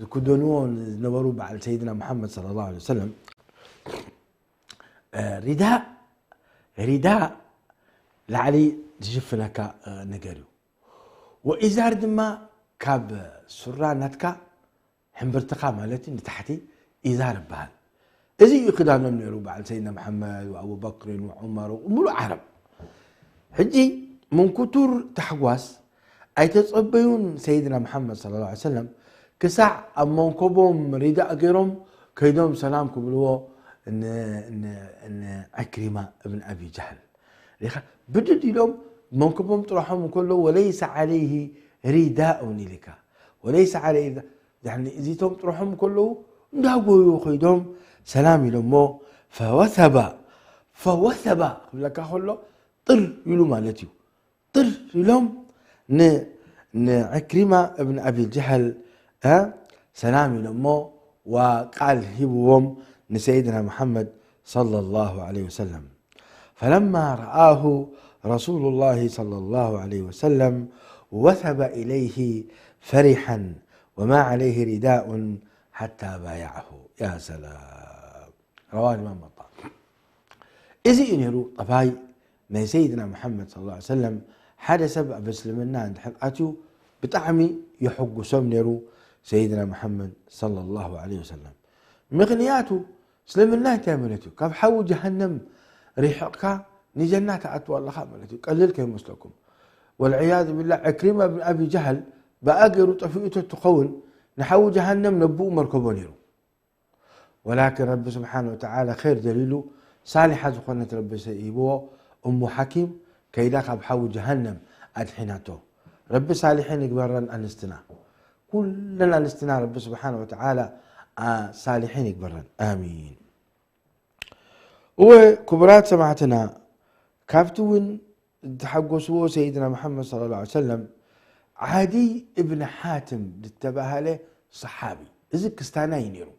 ዝክደንዎ ዝነበሩ በዓል ሰይድና መሓመድ ሰለላሁ ዐለይሂ ወሰለም ሪዳ ሪዳ ላዕሊ ዝሽፍነካ ነገር እዩ። ወኢዛር ድማ ካብ ሱራ ናትካ ሕምብርትኻ ማለት እዩ ንታሕቲ ኢዛር ይበሃል። እዚ እዩ ክዳኖም ነይሩ በዓል ሰይድና መሓመድ ወኣቡበክርን ወዑመር ሙሉእ ዓረብ። ሕጂ ምን ኩቱር ታሕጓስ ኣይተጸበዩን ሰይድና መሓመድ ሰለላሁ ዐለይሂ ወሰለም ክሳዕ ኣብ መንኮቦም ሪዳእ ገይሮም ከይዶም ሰላም ክብልዎ ንዕክሪማ እብን ኣቢ ጃህል ሪኻ ብድድ ኢሎም መንኮቦም ጥራሖም እንከሎ ወለይሰ ዐለይሂ ሪዳኡን ኢልካ ወለይሰ ዐለይሂ እዚቶም ጥርሖም ከለዉ እንዳጎዩ ከይዶም ሰላም ኢሎሞ ፈወሰባ ፈወሰባ ክብለካ ከሎ ጥር ኢሉ ማለት እዩ። ጥር ኢሎም ንዕክሪማ እብን ኣቢ ጀህል ሰላም ኢሎሞ ዋ ቃል ሂብዎም ንሰይድና መሓመድ ሰለላሁ ዐለይሂ ወሰለም። فلما رآه رسول الله صلى الله عليه وسلم وثب إليه فرحا وما عليه رداء حتى بايعه. يا سلام. رواه الإمام الطبري. እዚ እዩ ነይሩ ጠባይ ናይ ሰይድና መሓመድ صلى الله عليه وسلم። ሓደ ሰብ ኣብ እስልምና እንድሕር ኣትዩ ብጣዕሚ የሐጉሶም ነይሩ ሰይድና መሓመድ صلى الله عليه وسلم። ምኽንያቱ እስልምና እንታይ ማለት እዩ? ካብ ሓዊ ጀሃነም ሪሕቕካ ንጀና ትኣትው ኣለኻ ማለት እዩ። ቀልል ከይመስለኩም። ወልዕያዙ ቢላህ ዕክሪማ ብን ኣቢ ጃህል ብኣ ገይሩ ጠፊኡ ተትኸውን ንሓዊ ጀሃነም ነብኡ መርከቦ ነይሩ። ወላኪን ረቢ ስብሓነ ወተዓላ ኸይር ደሊሉ ሳሊሓ ዝኾነት ረቢ ሂብዎ እሙ ሓኪም ከይዳ ካብ ሓዊ ጀሃነም ኣድሒናቶ። ረቢ ሳሊሒን ይግበረን ኣንስትና ኩለን ኣንስትና ረቢ ስብሓነ ወተዓላ ሳሊሒን ይግበረን ኣሚን። እወ ክቡራት ሰማዕትና ካብቲ እውን ዝተሓጎስዎ ሰይድና መሓመድ صلى الله عليه وسلم ዓዲ እብን ሓትም ዝተባሃለ ሰሓቢ እዚ ክስታና እዩ ነይሩ።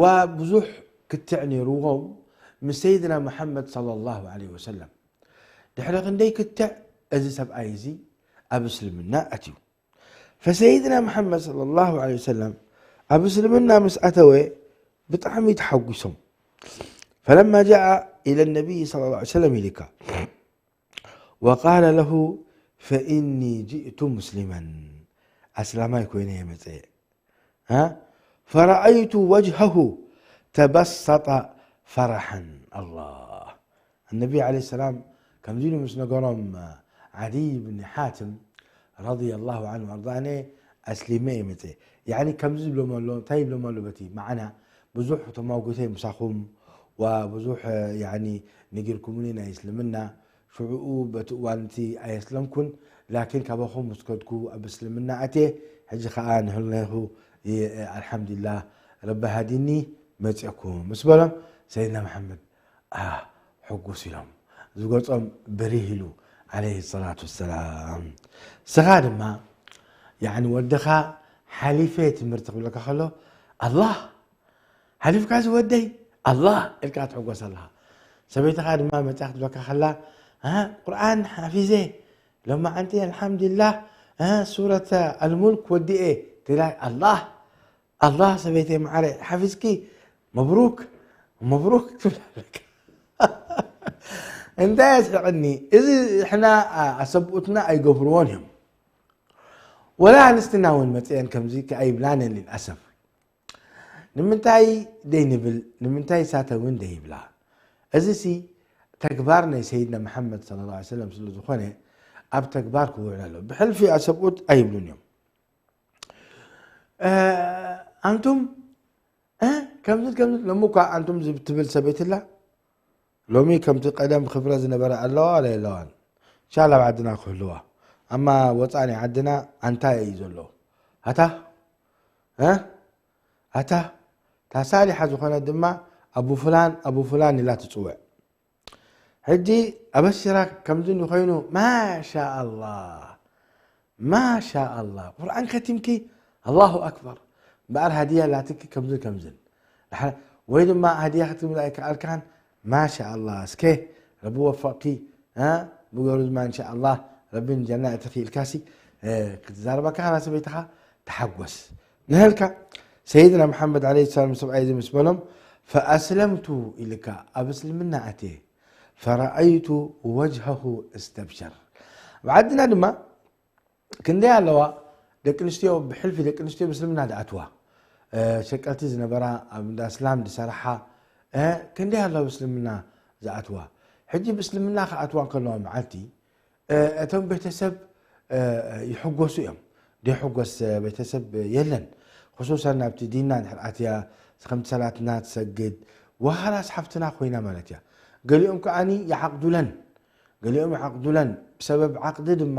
ወብዙሕ ክትዕ ነይርዎም ምስ ሰይድና መሓመድ ሰለላሁ ዐለይሂ ወሰለም። ድሕሪ ክንደይ ክትዕ እዚ ሰብኣይ እዚ ኣብ እስልምና ኣትዩ። ፈሰይድና መሓመድ ሰለላሁ ዐለይሂ ወሰለም ኣብ እስልምና ምስ ኣተወ ብጣዕሚ ተሓጒሶም። ፈለማ ጃአ ኢለ ነቢይ ሰለላሁ ዐለይሂ ወሰለም ኢልካ ወቃለ ለሁ ፈኢኒ ጅእቱ ሙስሊመን፣ ኣስላማይ ኮይነ እየ መጸ። ፈረአይቱ ወጅሀሁ ተበሰጠ ፈረሐን። ኣላህ። ነቢ ዓለይሂ ሰላም ከምዚ ኢሉ ምስ ነገሮም ዓዲይ ብን ሓትም ረዲየላሁ ዓንሁ ኣርዳ፣ ኣነ ኣስሊመ እየ መፀ። ያኒ ከምዚ ዝብሎም ኣሎ፣ እንታይ ይብሎም ኣሎ? በቲ መዓና ብዙሕ ተማጉተ ምሳኹም ወብዙሕ ያኒ ነጊርኩምኒ ናይ እስልምና፣ ሽዑኡ በቲ እዋን እቲ ኣየስለምኩን፣ ላኪን ካባኹም ምስ ከድኩ ኣብ እስልምና ኣትየ፣ ሕጂ ኸዓ ንህልናይኹ፣ የ-፣ ኣልሓምዱሊላህ ረቢ ሃዲኒ መፅእኩ ምስ በሎም፣ ሰይድና መሓመድ፣ ኣ፣ ሕጉስ ኢሎም፣ ዝገፆም ብሪህ ኢሉ፣ ዓለይሂ ሰላቱ ወሰላም። ስኻ ድማ፣ ያዕኒ ወድኻ ሓሊፈ ትምህርቲ ክብለካ ከሎ፣ ኣላህ ሓሊፍካ እዚ ወደይ፣ ኣላህ ኢልካ ትሕጎስ ኣለኻ። ሰበይትኻ ድማ መጽያ ክትብለካ ከላ፣ "እ፣ ቁርኣን ሓፊዘ፣ ሎማዓንቲ ኣልሓምዱሊላህ፣ እ፣ ሱረት ኣልሙልክ ወዲኤ" ትብላ፣ ኣላህ፣ ኣላህ ሰበይተይ መዓረ፣ ሓፊዝኪ፣ መብሩክ፣ መብሩክ ትብላ ኣለካ። እንታይ የስሕቐኒ? እዚ ሕና፣ ኣ-፣ ኣሰብኡትና ኣይገብርዎን እዮም። ወላ ኣንስትና እውን መጽአን ከምዚ ከኣ ይብላን እየን፣ ልልኣሰፍ። ንምንታይ ደይንብል፣ ንምንታይ ሳተ እውን ደይብላ። እዚሲ ተግባር ናይ ሰይድና መሓመድ ሰለላሁ ዐለይሂ ወሰለም ስለ ዝኾነ፣ ኣብ ተግባር ክውዕል ኣለዎ። ብሕልፊ ኣሰብኡት ኣይብሉን እዮም። እ፣ ኣንቱም፣ እ፣ ከምዚ፣ ከምዚ፣ ሎሚ እኳ ኣንቱም ዝብ-፣ ትብል ሰበይቲ ኣላ። ሎሚ ከምቲ ቀደም ክብረ ዝነበረ ኣለዋ ዋላ የለዋን? ኢንሻላህ ኣብ ዓድና ክህልዋ። ኣማ ወፃእ ናይ ዓድና ኣንታይ እዩ ዘሎ? ኣታ፣ እ? ኣታ፣ እታ ሳሊሓ ዝኾነት ድማ ኣቡ ፍላን፣ ኣቡ ፍላን ኢላ ትፅውዕ። ሕጂ ኣበሲራ ከምዚ እንኾይኑ፣ ማሻኣላህ፣ ማሻኣላህ። ቁርኣን ከቲምኪ፣ ኣላሁ ኣክበር። እምበኣር ሃድያ ላትኪ ከምዝን ከምዝን። ድሓ-፣ ወይ ድማ ሃድያ ክትብል ኣይከኣልካን፣ ማሻኣላህ። እስከ ረቢ ወፈቕኪ፣ እ? ብገሩ ድማ እንሻኣላህ ረቢ ንጀና እትኺ ኢልካሲ፣ እ፣ ክትዛረበካ ከላ ሰበይትኻ ተሓጎስ። ንህልካ ሰይድና መሓመድ ዓለይሂ ሰላም ሰብኣይ እዚ ምስ በሎም፣ ፈኣስለምቱ ኢልካ ኣብ እስልምና ኣትየ፣ ፈረኣይቱ ወጅሀሁ እስተብሸር። ኣብ ዓድና ድማ ክንደይ ኣለዋ ደቂ ኣንስትዮ፣ ብሕልፊ ደቂ ኣንስትዮ ምስልምና ዝኣትዋ፣ እ፣ ሸቀልቲ ዝነበራ ኣብ እንዳ እስላም ዝሰርሓ፣ እ፣ ክንደይ ኣለዋ ምስልምና ዝኣትዋ። ሕጂ ብእስልምና ክኣትዋ እንከለዋ መዓልቲ፣ እ፣ እቶም ቤተሰብ፣ እ፣ ይሕጎሱ እዮም። ዘይሕጎስ ቤተሰብ የለን። ክሱሰን ኣብቲ ዲንና እንድሕር ኣትያ፣ ከምቲ ሰላትና ትሰግድ፣ ወሃላስ ሓፍትና ኮይና ማለት እያ። ገሊኦም ከኣኒ ይዓቕዱለን። ገሊኦም ይዓቕዱለን። ብሰበብ ዓቕዲ ድማ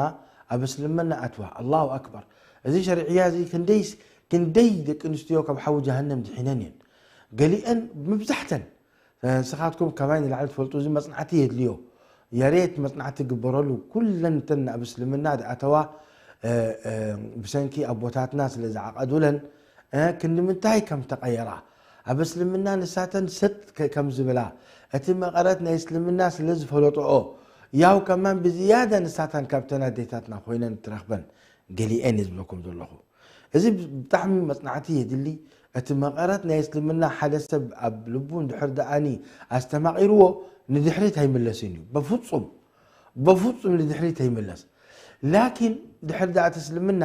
ኣብ እስልምና ኣትዋ። ኣላሁ ኣክበር። እዚ ሸሪዕያ እዚ ክንደይ፣ ክንደይ ደቂ ኣንስትዮ ካብ ሓዊ ጀሃነም ድሒነን እየን። ገሊአን፣ መብዛሕተን፣ ንስኻትኩም ካባይ ንላዕሊ ትፈልጡ፣ እዚ መጽናዕቲ የድልዮ። ያሬት መጽናዕቲ ግበረሉ። ኩለን እተን ኣብ እስልምና ዝኣተዋ፣ እ፣ እ፣ ብሰንኪ ኣቦታትና ስለ ዝዓቐዱለን፣ እ፣ ክንዲ ምንታይ ከም ተቐየራ፣ ኣብ እስልምና ንሳተን ሰጥ ከ-፣ ከም ዝብላ፣ እቲ መቐረት ናይ እስልምና ስለ ዝፈለጥኦ፣ ያው ከማን ብዝያዳ ንሳተን ካብተን ኣዴታትና ኮይነን ትረኽበን ገሊአን እየ ዝብለኩም ዘለኹ። እዚ ብጣዕሚ መጽናዕቲ የድሊ። እቲ መቐረት ናይ እስልምና ሓደ ሰብ ኣብ ልቡ እንድሕር ደኣኒ ኣስተማቒርዎ፣ ንድሕሪት ኣይምለስን እዩ። በፍጹም፣ በፍጹም ንድሕሪት ኣይምለስ። ላኪን ድሕር ደኣ እቲ እስልምና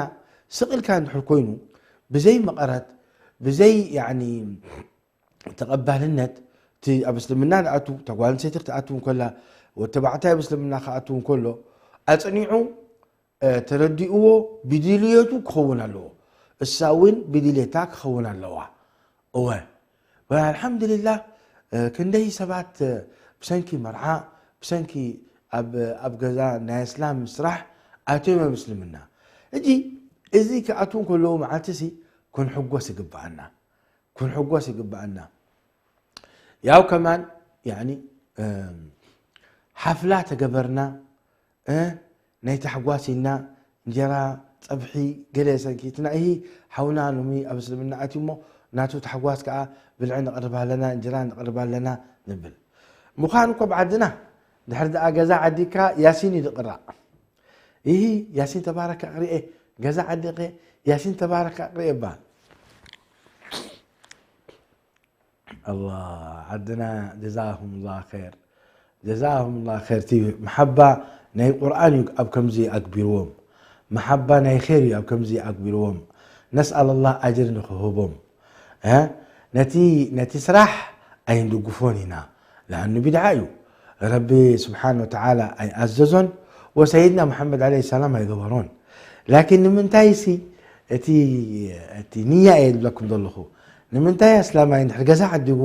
ስቕ ኢልካ እንድሕር ኮይኑ፣ ብዘይ መቐረት፣ ብዘይ፣ ያዕኒ፣ ተቐባልነት፣ እቲ ኣብ እስልምና ዝኣቱ፣ እታ ጓል ኣንስተይቲ ክትኣቱ እንከላ፣ ወዲ ተባዕታይ ኣብ እስልምና ክኣቱ እንከሎ፣ ኣጽኒዑ፣ እ፣ ተረዲእዎ፣ ብድልየቱ ክኸውን ኣለዎ። እሳ እውን ብድልየታ ክኸውን ኣለዋ። እወ። ወ-፣ ኣልሓምዱሊላህ፣ እ፣ ክንደይ ሰባት፣ እ፣ ብሰንኪ መርዓ፣ ብሰንኪ ኣብ፣ ኣብ ገዛ ናይ እስላም ስራሕ ኣትዮም ኣብ እስልምና። ሕጂ እዚ ክኣትዉ እንከለዉ መዓልቲ ሲ ክንሕጎስ ይግብኣና። ክንሕጎስ ይግብኣና። ያው ከማን፣ ያኒ፣ እም፣ ሓፍላ ተገበርና፣ እ፣ ናይ ታሕጓስ ኢልና እንጀራ፣ ጸብሒ፣ ገለ ሰንኪትና፣ እሂ፣ ሓውና ሎሚ ኣብ እስልምና ኣትዩ እሞ ናቱ ታሕጓስ ከኣ ብልዒ ንቕርብ ኣለና፣ እንጀራ ንቕርብ ኣለና ንብል። ምዃን እኮ ኣብ ዓድና ድሕሪ ደኣ ገዛ ዓዲካ ያሲን እዩ ዝቕራእ። ይሂ ያሲን ተባረክ ኣቕሪኤ፣ ገዛ ዓዲቀ ያሲን ተባረክ ኣቕሪኤ ይባል። ኣላ ዓድና ጀዛሁም ላ ኸይር፣ ጀዛሁም ላ ኸይር። እቲ መሓባ ናይ ቁርኣን እዩ ኣብ ከምዚ ኣግቢርዎም፣ መሓባ ናይ ኸይር እዩ ኣብ ከምዚ ኣግቢርዎም። ነስኣል ላ ኣጅር ንክህቦም። እ ነቲ ነቲ ስራሕ ኣይንድግፎን ኢና። ለኣኑ ቢድዓ እዩ። ረቢ ስብሓን ወተዓላ ኣይኣዘዞን፣ ወሰይድና መሓመድ ዓለይሂ ሰላም ኣይገበሮን። ላኪን ንምንታይ ሲ እቲ እቲ ንያ እየ ዝብለኩም ዘለኹ። ንምንታይ ኣስላማይ እንድሕር ገዛ ዓዲጉ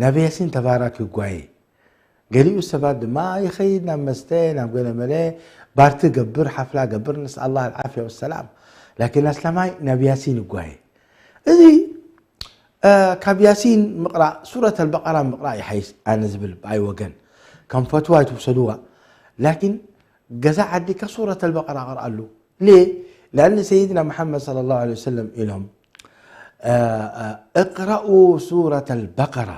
ናብ ያሲን ተባራክ ይጓየ? ገሊኡ ሰባት ድማ ይኸይድ ናብ መስተ፣ ናብ ገለመለ ባርቲ ገብር፣ ሓፍላ ገብር፣ ነስኣል ላህ ኣልዓፍያ ወሰላም። ላኪን ኣስላማይ ናብ ያሲን ይጓየ። እዚ እ፣ ካብ ያሲን ምቕራእ ሱረት ኣልበቀራ ምቕራእ ይሓይሽ ኣነ ዝብል ብኣይ ወገን። ከም ፈትዋ ኣይትውሰድዋ። ላኪን ገዛ ዓዲካ ሱረት ኣልበቀራ ቅርኣሉ። ሌ? ለኣን ሰይድና መሓመድ صلى الله عليه وسلم ኢሎም፣ እ፣ እ፣ እቅረኡ ሱረት ኣልበቀራ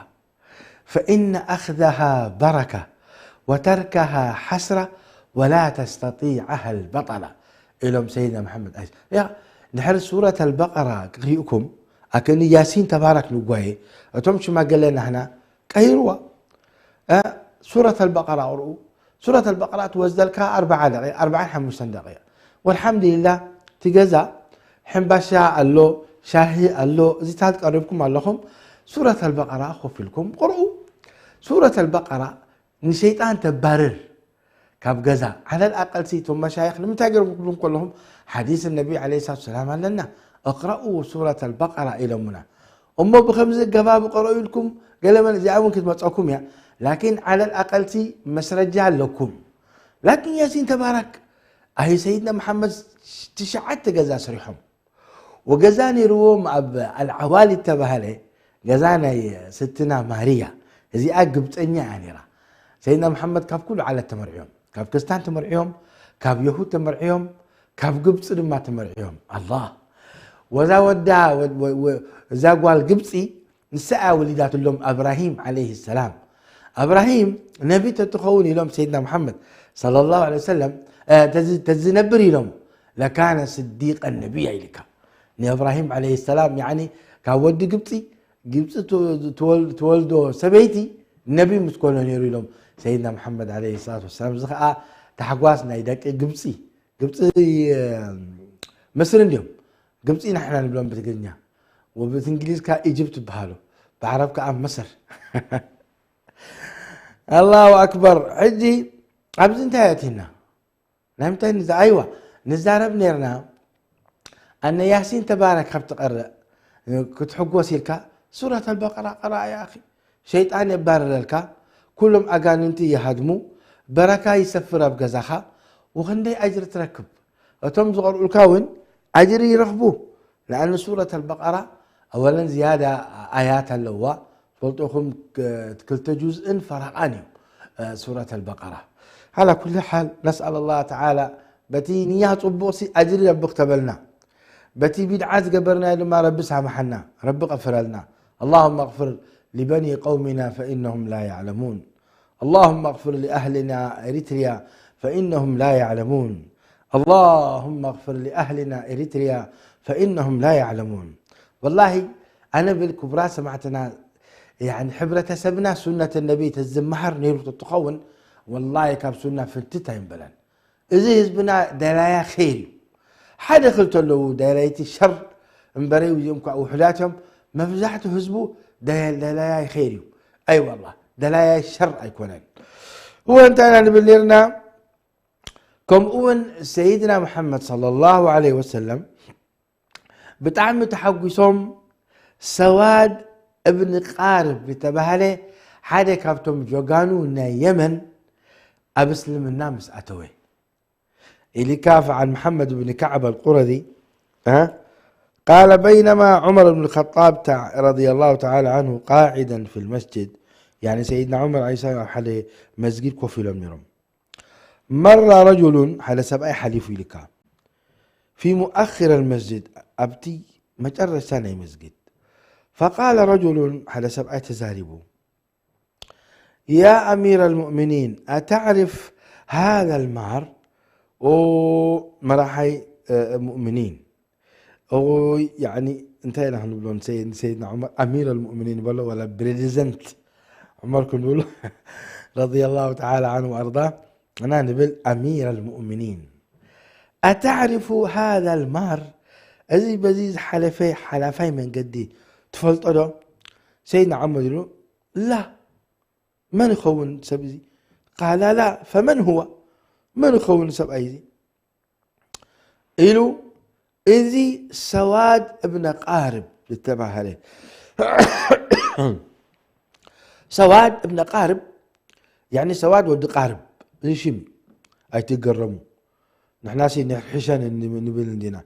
ፈኢነ ኣኽዘሃ በረካ ወተርከሃ ሓስራ ወላ ተስተጢዓሃ ኣልበጠላ ኢሎም ሰይድና መሓመድ። ኣይ፣ ያ፣ ድሕሪ ሱረት ኣልበቀራ ክሪእኩም ኣከኒ ያሲን ተባረክ ንጓየ፣ እቶም ሽማግለ ናህና ቀይርዋ። እ፣ ሱረት ኣልበቀራ ቅርኡ። ሱረት ኣልበቀራ ትወስደልካ ኣርብዓ ደቂቕ፣ ኣርብዓን ሓሙሽተን ደቂቕ። ወልሓምዱሊላህ፣ እቲ ገዛ ሕምባሻ ኣሎ፣ ሻሂ ኣሎ፣ እዚታት ቀሪብኩም ኣለኹም። ሱረት ኣልበቀራ ኮፍ ኢልኩም ቅርኡ። ሱረት ኣልበቀራ ንሸይጣን ተባርር ካብ ገዛ። ዓለል ኣቀልሲ እቶም መሻይኽ ንምንታይ ገይሮም ክብሉ ከለኹም ሓዲስ ነቢ ዓለይሂ ሰላቱ ሰላም ኣለና። እቅረኡ ሱረት ኣልበቀራ ኢሎምና። እሞ ብኸምዚ ኣገባብ ቅረኡ ኢልኩም ገለ መለ እዚኣ እውን ክትመፀኩም እያ። ላኪን ዓለል ኣቀልሲ መስረጃ ኣለኩም። ላኪን ያሲን ተባረክ ኣይ ሰይድና መሓመድ ትሽዓተ ገዛ ስሪሖም። ወገዛ ነይርዎም ኣብ ኣልዓዋሊ እተባህለ ገዛ ናይ ስትና ማርያ። እዚኣ ግብፀኛ እያ ነይራ። ሰይድና መሓመድ ካብ ኩሉ ዓለት ተመርዕዮም፣ ካብ ክርስታን ተመርዕዮም፣ ካብ የሁድ ተመርዕዮም፣ ካብ ግብፂ ድማ ተመርዕዮም። ኣላህ፣ ወዛ ወዳ፣ ወ-፣ ወ-፣ ወ-፣ እዛ ጓል ግብፂ ንሳ እያ ወሊዳትሎም ኣብራሂም ዓለይሂ ሰላም። ኣብራሂም ነቢ ተትኸውን ኢሎም ሰይድና መሓመድ ሰለላሁ ዐለይሂ ወሰለም፣ እ፣ ተዝ-፣ ተዝነብር ኢሎም ለካነ ስዲቀን ነቢያ ኢልካ። ንእብራሂም ዓለይሂ ሰላም፣ ያዕኒ ካብ ወዲ ግብፂ፣ ግብፂ ትወ-፣ ትወል-፣ ትወልዶ ሰበይቲ ነቢ ምስ ኮነ ነይሩ ኢሎም ሰይድና መሓመድ ዓለይሂ ሰላቱ ወሰላም። እዚ ኸዓ ታሕጓስ ናይ ደቂ ግብፂ። ግብፂ፣ እ፣ ምስሪ እንዲዮም። ግብፂ ንሕና ንብሎም ብትግርኛ። ወብትንግሊዝ ከዓ ኢጅፕት ይበሃሉ። ብዓረብ ከዓ መሰር። ኣላሁ ኣክበር። ሕጂ ኣብዚ እንታይ ኣእቲና? ናይ ምንታይ ንዛ-፣ ኣይዋ፣ ንዛረብ ነርና። ኣነ ያሲን ተባረክ ካብ ትቐርእ ክትሕጎስ ኢልካ ሱረት ኣልበቀራ ቅራእ ያ ኣኺ። ሸይጣን የባርረልካ፣ ኩሎም ኣጋንንቲ ይሃድሙ፣ በረካ ይሰፍር ኣብ ገዛኻ፣ ወኽንደይ ኣጅሪ ትረክብ። እቶም ዝቐርኡልካ እውን ኣጅሪ ይረኽቡ። ለኣን ሱረት ኣልበቀራ ኣወለን ዝያዳ ኣያት ኣለዋ። ትፈልጡ ኢኹም፣ ክ-፣ ክልተ ጁዝእን ፈረቓን እዩ፣ እ፣ ሱረት ኣልበቀራ። ዓላ ኩሊ ሓል፣ ነስኣል ኣላህ ተዓላ በቲ ንያ ጽቡቕሲ ኣጅሪ ረቢ ክተበልና፣ በቲ ቢድዓ ዝገበርናዮ ድማ ረቢ ሳምሓና፣ ረቢ ቀፍረልና። اللهم اغفر لبني قومنا فإنهم لا يعلمون. اللهم اغفر لأهلنا إريتريا فإنهم لا يعلمون. اللهم اغفر لأهلنا إريتريا فإنهم لا يعلمون. ወላሂ ኣነ ብል ክቡራት ሰማዕትና፣ ያኒ ሕብረተሰብና ሱነት ነቢ ተዝመሃር ነይሩ ተትኸውን፣ ወላሂ ካብ ሱና ፍንትት ኣይምበለን። እዚ ህዝብና ደላያ ኸይር እዩ። ሓደ ክልተ ኣለዉ ደላይቲ ሸር እምበረይ፣ እዚኦም ከዓ ውሑዳት እዮም። መብዛሕትኡ ህዝቡ ደ-፣ ደላያይ ኸይር እዩ። ኣይ ዋላ ደላያይ ሸር ኣይኮነን። እወ እንታይ ኢና ንብል ነርና? ከምኡ እውን ሰይድና መሓመድ ሰለላሁ ዐለይሂ ወሰለም ብጣዕሚ ተሓጒሶም፣ ሰዋድ እብን ቃርብ ዝተባህለ ሓደ ካብቶም ጀጋኑ ናይ የመን ኣብ እስልምና ምስ ኣተወ። ኢልካ فعن محمد بن كعب القرظي، ها؟ قال: بينما عمر بن الخطاب تع-، رضي الله تعالى عنه قاعدا في المسجد، يعني سيدنا عمر عليه السلام ኣብ ሓደ መስጊድ ኮፍ ኢሎም ነይሮም። مر رجل، ሓደ ሰብኣይ ሓሊፉ ኢልካ፣ في مؤخر المسجد، ኣብቲ መጨረሻ ናይ መስጊድ። فقال رجل، ሓደ ሰብኣይ ተዛሪቡ፣ يا أمير المؤمنين، أتعرف هذا المار؟ ኦ መራሓይ፣ እ፣ ሙእምኒን። ኦ፣ ያዕኒ፣ እንታይ ኢና ክንብሎ ንሰይ-፣ ንሰይድና ዑመር? ኣሚር ኣልሙእምኒን በሎ፣ ወላ ፕሬዚደንት ዑመር ክንብሎ፣ ረዲየላሁ ተዓላ ዓንሁ ወኣርዳ። እና ንብል፣ ኣሚር ኣልሙእምኒን፣ أتعرف هذا المار؟ እዚ በዚ ዝሓለፈ ሓላፋይ መንገዲ ትፈልጦ ዶ? ሰይድና ዑመር ኢሉ፣ ላ፣ መን ይኸውን ሰብ እዚ? ቃላ ላ፣ ፈመን ሁወ? መን ይኸውን ሰብኣይ እዚ? ኢሉ፣ እዚ ሰዋድ እብነ ቃርብ ዝተባህለ። ሰዋድ እብነ ቃርብ፣ ያኒ ሰዋድ ወዲ ቃርብ፣ እዚ ሽም እዩ። ኣይትገረሙ። ንሕናሲ ንሕሸን ን-፣ ንብል እንዲና።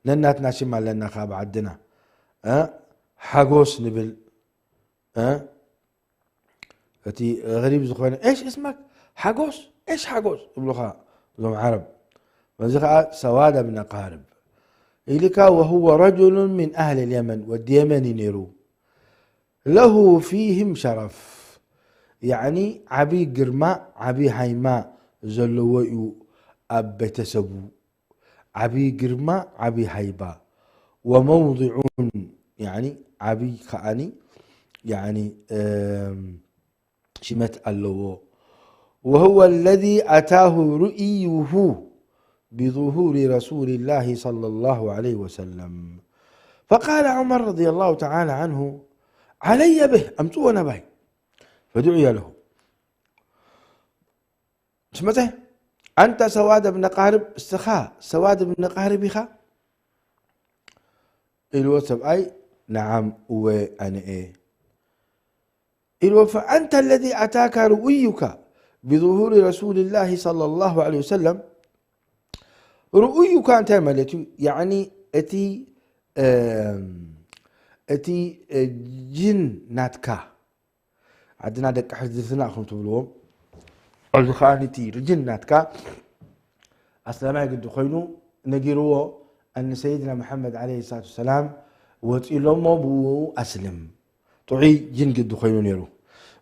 ነናትና ሽም ኣለና ካብ ዓድና። እ? ሓጎስ ንብል። እ? እቲ غريب ዝኾነ، "إيش اسمك؟" ሓጎስ፣ "إيش ሓጎስ؟" ይብሉኻ እዞም ዓረብ። በዚ ኸዓ ሰዋድ እብነ ቃርብ ኢልካ፣ وهو رجل من أهل اليمن፣ ወዲ የመን እዩ ነይሩ። له فيهم شرف، ያዕኒ ዓብዪ ግርማ፣ ዓብዪ ሃይማ ዘለዎ እዩ ኣብ ቤተሰቡ። ዓብዪ ግርማ፣ ዓብዪ ሃይባ። وموضع، ያዕኒ ዓብዪ ከዓኒ፣ ያዕኒ፣ እም፣ ሽመት ኣለዎ። وهو الذي أتاه رؤيه بظهور رسول الله صلى الله عليه وسلم. فقال عمر رضي الله تعالى عنه، علي به، ኣምፅዎ ናባይ። فدعي له. ምስ መፀ፣ ኣንታ ሰዋድ እብነ ቃርብ፣ እስኻ ሰዋድ እብነ ቃርብ ኢኻ? ኢልዎ ሰብኣይ፣ ነዓም፣ እወ፣ ኣነ እየ። ኢልዎ፣ ፈኣንተ ለዚ ኣታካ ርኡዩካ ብظሁሪ ረሱልላሂ ሰለላሁ ዐለይሂ ወሰለም። ርኡዩካ እንታይ ማለት እዩ? ያዕኒ እቲ፣ እም፣ እቲ፣ እ፣ ጅን ናትካ፣ ዓድና ደቂ ሕድርትና ኢኹም ትብልዎም። ኣብዚ ከኣ እቲ ርጅን ናትካ ኣስላማይ ግዲ ኮይኑ ነጊርዎ፣ ኣን ሰይድና መሓመድ ዓለይሂ ሰላቱ ወሰላም ወጺሎሞ ብኡ ኣስልም። ጥዑይ ጅን ግዲ ኮይኑ ነይሩ።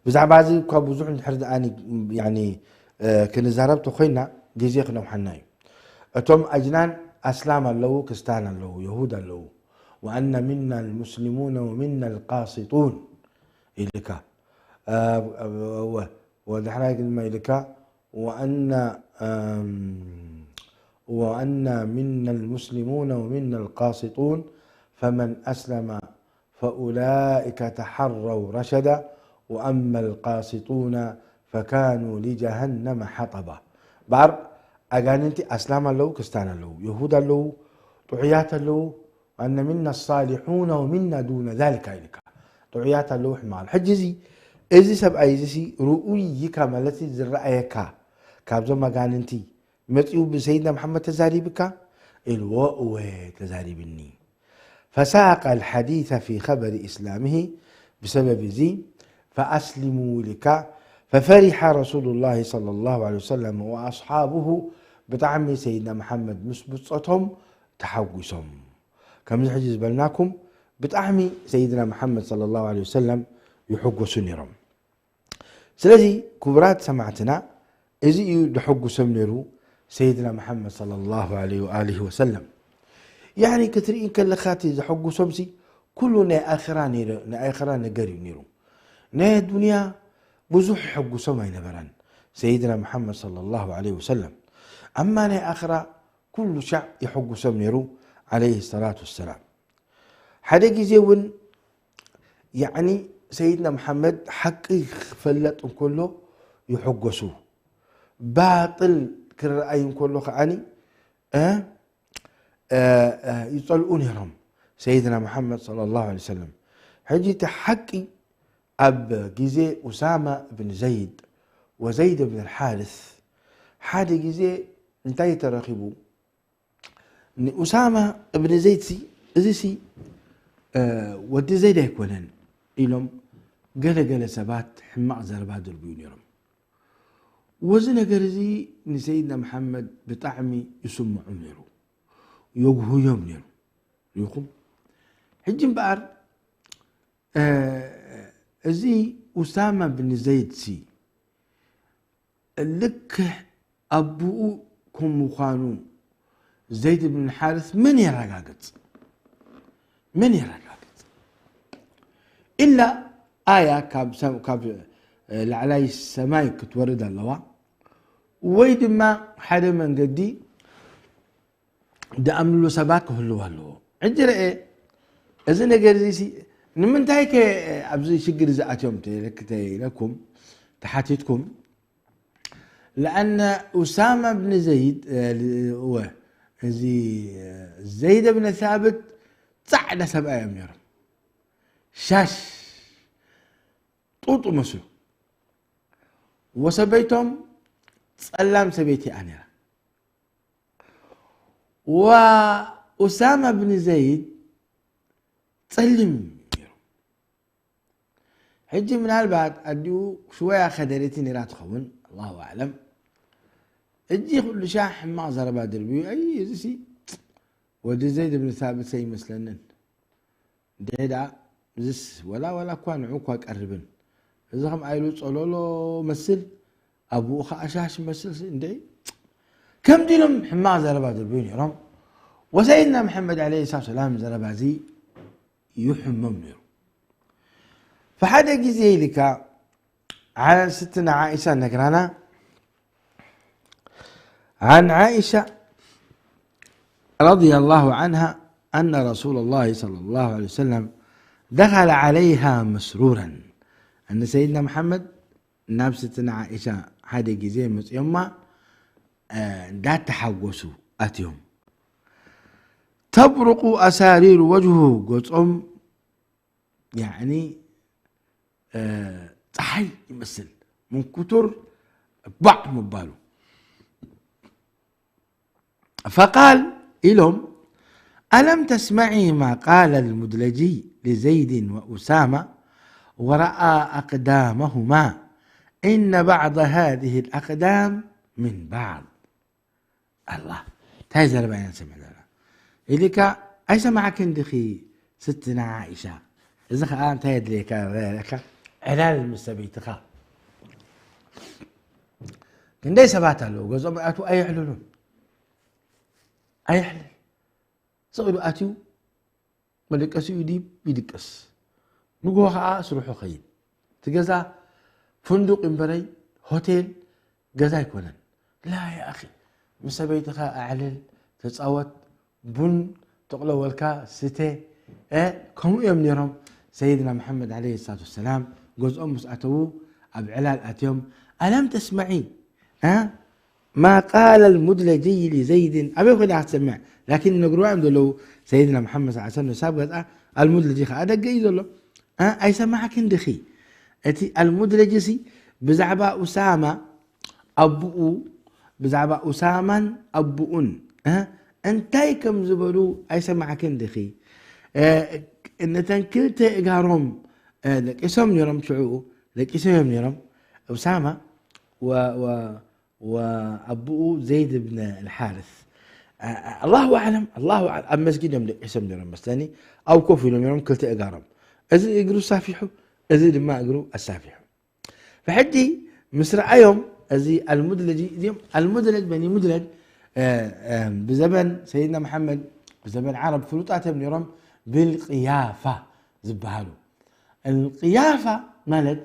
ብዛዕባ እዚ እኳ ብዙሕ እንድሕር ደኣ ኒ-፣ ያኒ፣ እ፣ ክንዛረብ ተኾይና ግዜ ክነውሓና እዩ። እቶም ኣጅናን ኣስላም ኣለዉ፣ ክስታን ኣለዉ፣ የሁድ ኣለዉ። ወኣነ ሚና ልሙስሊሙነ ወሚና ልቃሲጡን ኢልካ። እ፣ እ፣ ወ-፣ ወዳሕራይ ድማ ኢልካ፣ ወኣነ፣ እም፣ ወኣነ ሚና ልሙስሊሙነ ወሚና ልቃሲጡን ፈመን ኣስለመ ፈኡላኢከ ተሓረው ረሸዳ ወኣማ ልቃሲጡነ ፈካኑ ሊጀሃነመ ሓጠባ። በኣር ኣጋንንቲ ኣስላም ኣለዉ፣ ክስታን ኣለዉ፣ የሁድ ኣለዉ፣ ጥዑያት ኣለዉ፣ ኣነ ሚና ሳሊሑነ ወሚና ዱነ ዛሊካ ኢልካ። ጥዑያት ኣለዉ፣ ሕማቕ ኣሎ። ሕጂ እዚ፣ እዚ ሰብኣይ እዚ ሲ ርኡይ ኢካ ማለት ሲ ዝረኣየካ ካብዞም ኣጋንንቲ መጺኡ ብሰይድና መሓመድ ተዛሪብካ? ኢልዎ፣ እወ ተዛሪብኒ። ፈሳቀ ልሓዲተ ፊ ኸበሪ ኢስላምሂ፣ ብሰበብ እዚ ፈኣስሊሙ ኢልካ። ፈፈሪሐ ረሱሉላሂ ሰለላሁ ዐለይሂ ወሰለም ወኣስሓቡሁ፣ ብጣዕሚ ሰይድና መሓመድ ምስ ብጾቶም ተሓጒሶም። ከምዚ ሕጂ ዝበልናኩም ብጣዕሚ ሰይድና መሓመድ ሰለላሁ ዐለይሂ ወሰለም ይሕጎሱ ነይሮም። ስለዚ ክቡራት ሰማዕትና፣ እዚ እዩ ዘሐጉሶም ነይሩ ሰይድና መሓመድ ሰለላሁ ዐለይሂ ወኣሊሂ ወሰለም። ያኒ ክትርኢ ከለኻ እቲ ዘሐጉሶም ሲ ኩሉ ናይ ኣኽራ ነይሩ፣ ናይ ኣኽራ ነገር እዩ ነይሩ። ናይ ኣዱንያ ብዙሕ የሐጉሶም ኣይነበረን ሰይድና መሓመድ ሰለላሁ ዐለይሂ ወሰለም። ኣማ ናይ ኣኽራ ኩሉ ሻዕ የሐጉሶም ነይሩ ዐለይሂ ሰላቱ ወሰላም። ሓደ ግዜ እውን ያዕኒ ሰይድና መሓመድ ሓቂ ክፈለጥ እንከሎ ይሕጎሱ፣ ባጥል ክረኣይ እንከሎ ከዓኒ፣ እ፣ እ፣ እ፣ ይጸልኡ ነይሮም ሰይድና መሓመድ ሰለላሁ ዐለይሂ ወሰለም። ሕጂ እቲ ሓቂ ኣብ ግዜ ኡሳማ እብን ዘይድ ወዘይድ እብን ሓርስ ሓደ ግዜ እንታይ ተረኺቡ? ንኡሳማ እብን ዘይድ ሲ፣ እዚ ሲ፣ እ፣ ወዲ ዘይድ ኣይኮነን ኢሎም ገለ ገለ ሰባት ሕማቕ ዘረባ ድርብዩ ነይሮም። ወዚ ነገር እዚ ንሰይድና መሓመድ ብጣዕሚ ይስምዖም ነይሩ፣ የጉህዮም ነይሩ። ርኢኹም? ሕጂ እምበኣር እዚ ኡሳማ ብን ዘይድ ሲ ልክዕ ኣቦኡ ከም ምዃኑ ዘይድ ብን ሓርስ መን የረጋግጽ? መን የረጋግጽ? ኢላ ኣያ ካብ ሰም-፣ ካብ ላዕላይ ሰማይ ክትወርድ ኣለዋ፣ ወይ ድማ ሓደ መንገዲ ድኣምንሉ ሰባት ክህልዉ ኣለዎ። ሕጂ ርኤ፣ እዚ ነገር እዚ ሲ-፣ ንምንታይ ከ ኣብዚ ሽግር እዚ ኣትዮም ተ-፣ ተ-፣ ኢለኩም ተሓቲትኩም? ለኣነ ኡሳማ ብን ዘይድ፣ እ፣ ል-፣ እወ፣ እዚ፣ እ፣ ዘይድ ብን ሳብት ጻዕዳ ሰብኣይ እዮም ነይሮም። ሻሽ ጡጡ መስሉ። ወሰበይቶም ጸላም ሰበይቲ እያ ነይራ። ወኡሳማ ብን ዘይድ ጸሊም ነይሩ። ሕጂ ምናልባት ኣዲኡ ሽወያ ከደረቲ ነይራ ትኸውን፣ ኣላሁ ኣዕለም። ሕጂ ኩሉ ሻዕ ሕማቕ ዘረባ ድርብዩ፣ ኣይ፣ እዚ ሲ ወዲ ዘይድ ብን ሳብት ሰይመስለንን። እንድዒ ደኣ እዝስ ወላ፣ ወላ እኳ ንዑ እኳ ቀርብን። እዚ ከም ኣይሉ ጸሎሎ መስል፣ ኣቡኡ ኸኣ ሻሽ መስል ሲ፣ እንድዒ ከምዚ ኢሎም ሕማቕ ዘረባ ዘብዩ ነይሮም። ወሰይድና መሐመድ ዓለይሂ ሰላቱ ወሰላም ዘረባ እዚ ይሕሞም ነይሩ። ፈሓደ ግዜ ኢልካ ዓ-፣ ስትና ዓኢሻ ነግራና፣ عن عائشة رضي الله عنها أن رسول الله صلى الله عليه وسلم دخل عليها مسرورا. أن سيدنا محمد ናብ ስትና ዓኢሻ ሓደ ግዜ መጽዮማ፣ እ፣ እንዳተሓጎሱ ኣትዮም። تبرق أسارير وجهه፣ ገጾም ያዕኒ፣ እ፣ ጸሓይ ይመስል፣ ምን ክቱር ባዕ ምባሉ። فقال ኢሎም، ألم تسمعي ما قال المدلجي لزيد وأسامة ورأى أقدامهما، إن بعض هذه الأقدام من بعض. ኣላ፣ እንታይ ዘረባ ኢና ንሰምዕ ዘለና? ኢልካ ኣይሰማዕክን ዲኺ ስትና ዓኢሻ? እዚ ኸኣ እንታይ የድልየካ? ዕላል ምስ ሰበይትኻ። ክንደይ ሰባት ኣለዉ፣ ገዝኦም ይኣትዉ ኣየዕልሉን። ኣየዕልል። ስቕ ኢሉ ኣትዩ መደቀሲኡ ይድይብ፣ ይድቅስ። ንግሆ ኸዓ ስርሑ ኸይድ። እቲ ገዛ ፍንዱቕ እምበረይ፣ ሆቴል ገዛ ኣይኮነን። ላ ያ ኣኺ፣ ምስ ሰበይትኻ ኣዕልል፣ ተጻወት፣ ቡን ተቕለወልካ ስተ። እ፣ ከምኡ እዮም ነይሮም። ሰይድና መሓመድ ዓለይሂ ሰላቱ ወሰላም ገዝኦም ምስ ኣተዉ ኣብ ዕላል ኣትዮም፣ "ኣለም ተስመዒ፣ እ፣ ማ ቃለ ልሙድለጅይ ሊዘይድን?" ኣበይ ኮይና ክትሰምዕ? ላኪን ይነግርዋ እዮም ዘለዉ። ሰይድና መሓመድ ሰለላሁ ዐለይሂ ወሰለም ንሳ ኣብ ገዝኣ፣ ኣልሙድለጂ ከዓ ደገ እዩ ዘሎ። እ፣ ኣይሰማዕክን ድኺ? እቲ ኣልሙድለጂ ሲ ብዛዕባ ኡሳማ ኣቡኡ፣ ብዛዕባ ኡሳማን ኣቡኡን፣ እ፣ እንታይ ከም ዝበሉ ኣይሰማዕክን ድኺ? እ፣ ነተን ክልተ እጋሮም፣ እ፣ ደቂሶም ነይሮም፣ ሽዑኡ ደቂሶም እዮም ነይሮም። ኡሳማ ወ-፣ ወ-፣ ወኣቡኡ ዘይድ ብን ኣልሓርስ። እ፣ ኣላሁ ኣዕለም፣ ኣላሁ ኣዕለም፣ ኣብ መስጊድ እዮም ደቂሶም ነይሮም መስለኒ። ኣብ ኮፍ ኢሎም ነይሮም ክልተ እጋሮም። እዚ እግሩ ኣሳፊሑ፣ እዚ ድማ እግሩ ኣሳፊሑ። ብሕጂ ምስ ረኣዮም፣ እዚ ኣልሙድለጂ፣ እዚኦም ኣልሙድለጅ፣ በኒ ሙድለጅ፣ እ፣ እ፣ ብዘበን ሰይድና መሓመድ፣ ብዘበን ዓረብ ፍሉጣት እዮም ነይሮም ብልቅያፋ ዝበሃሉ። ኣልቅያፋ ማለት፣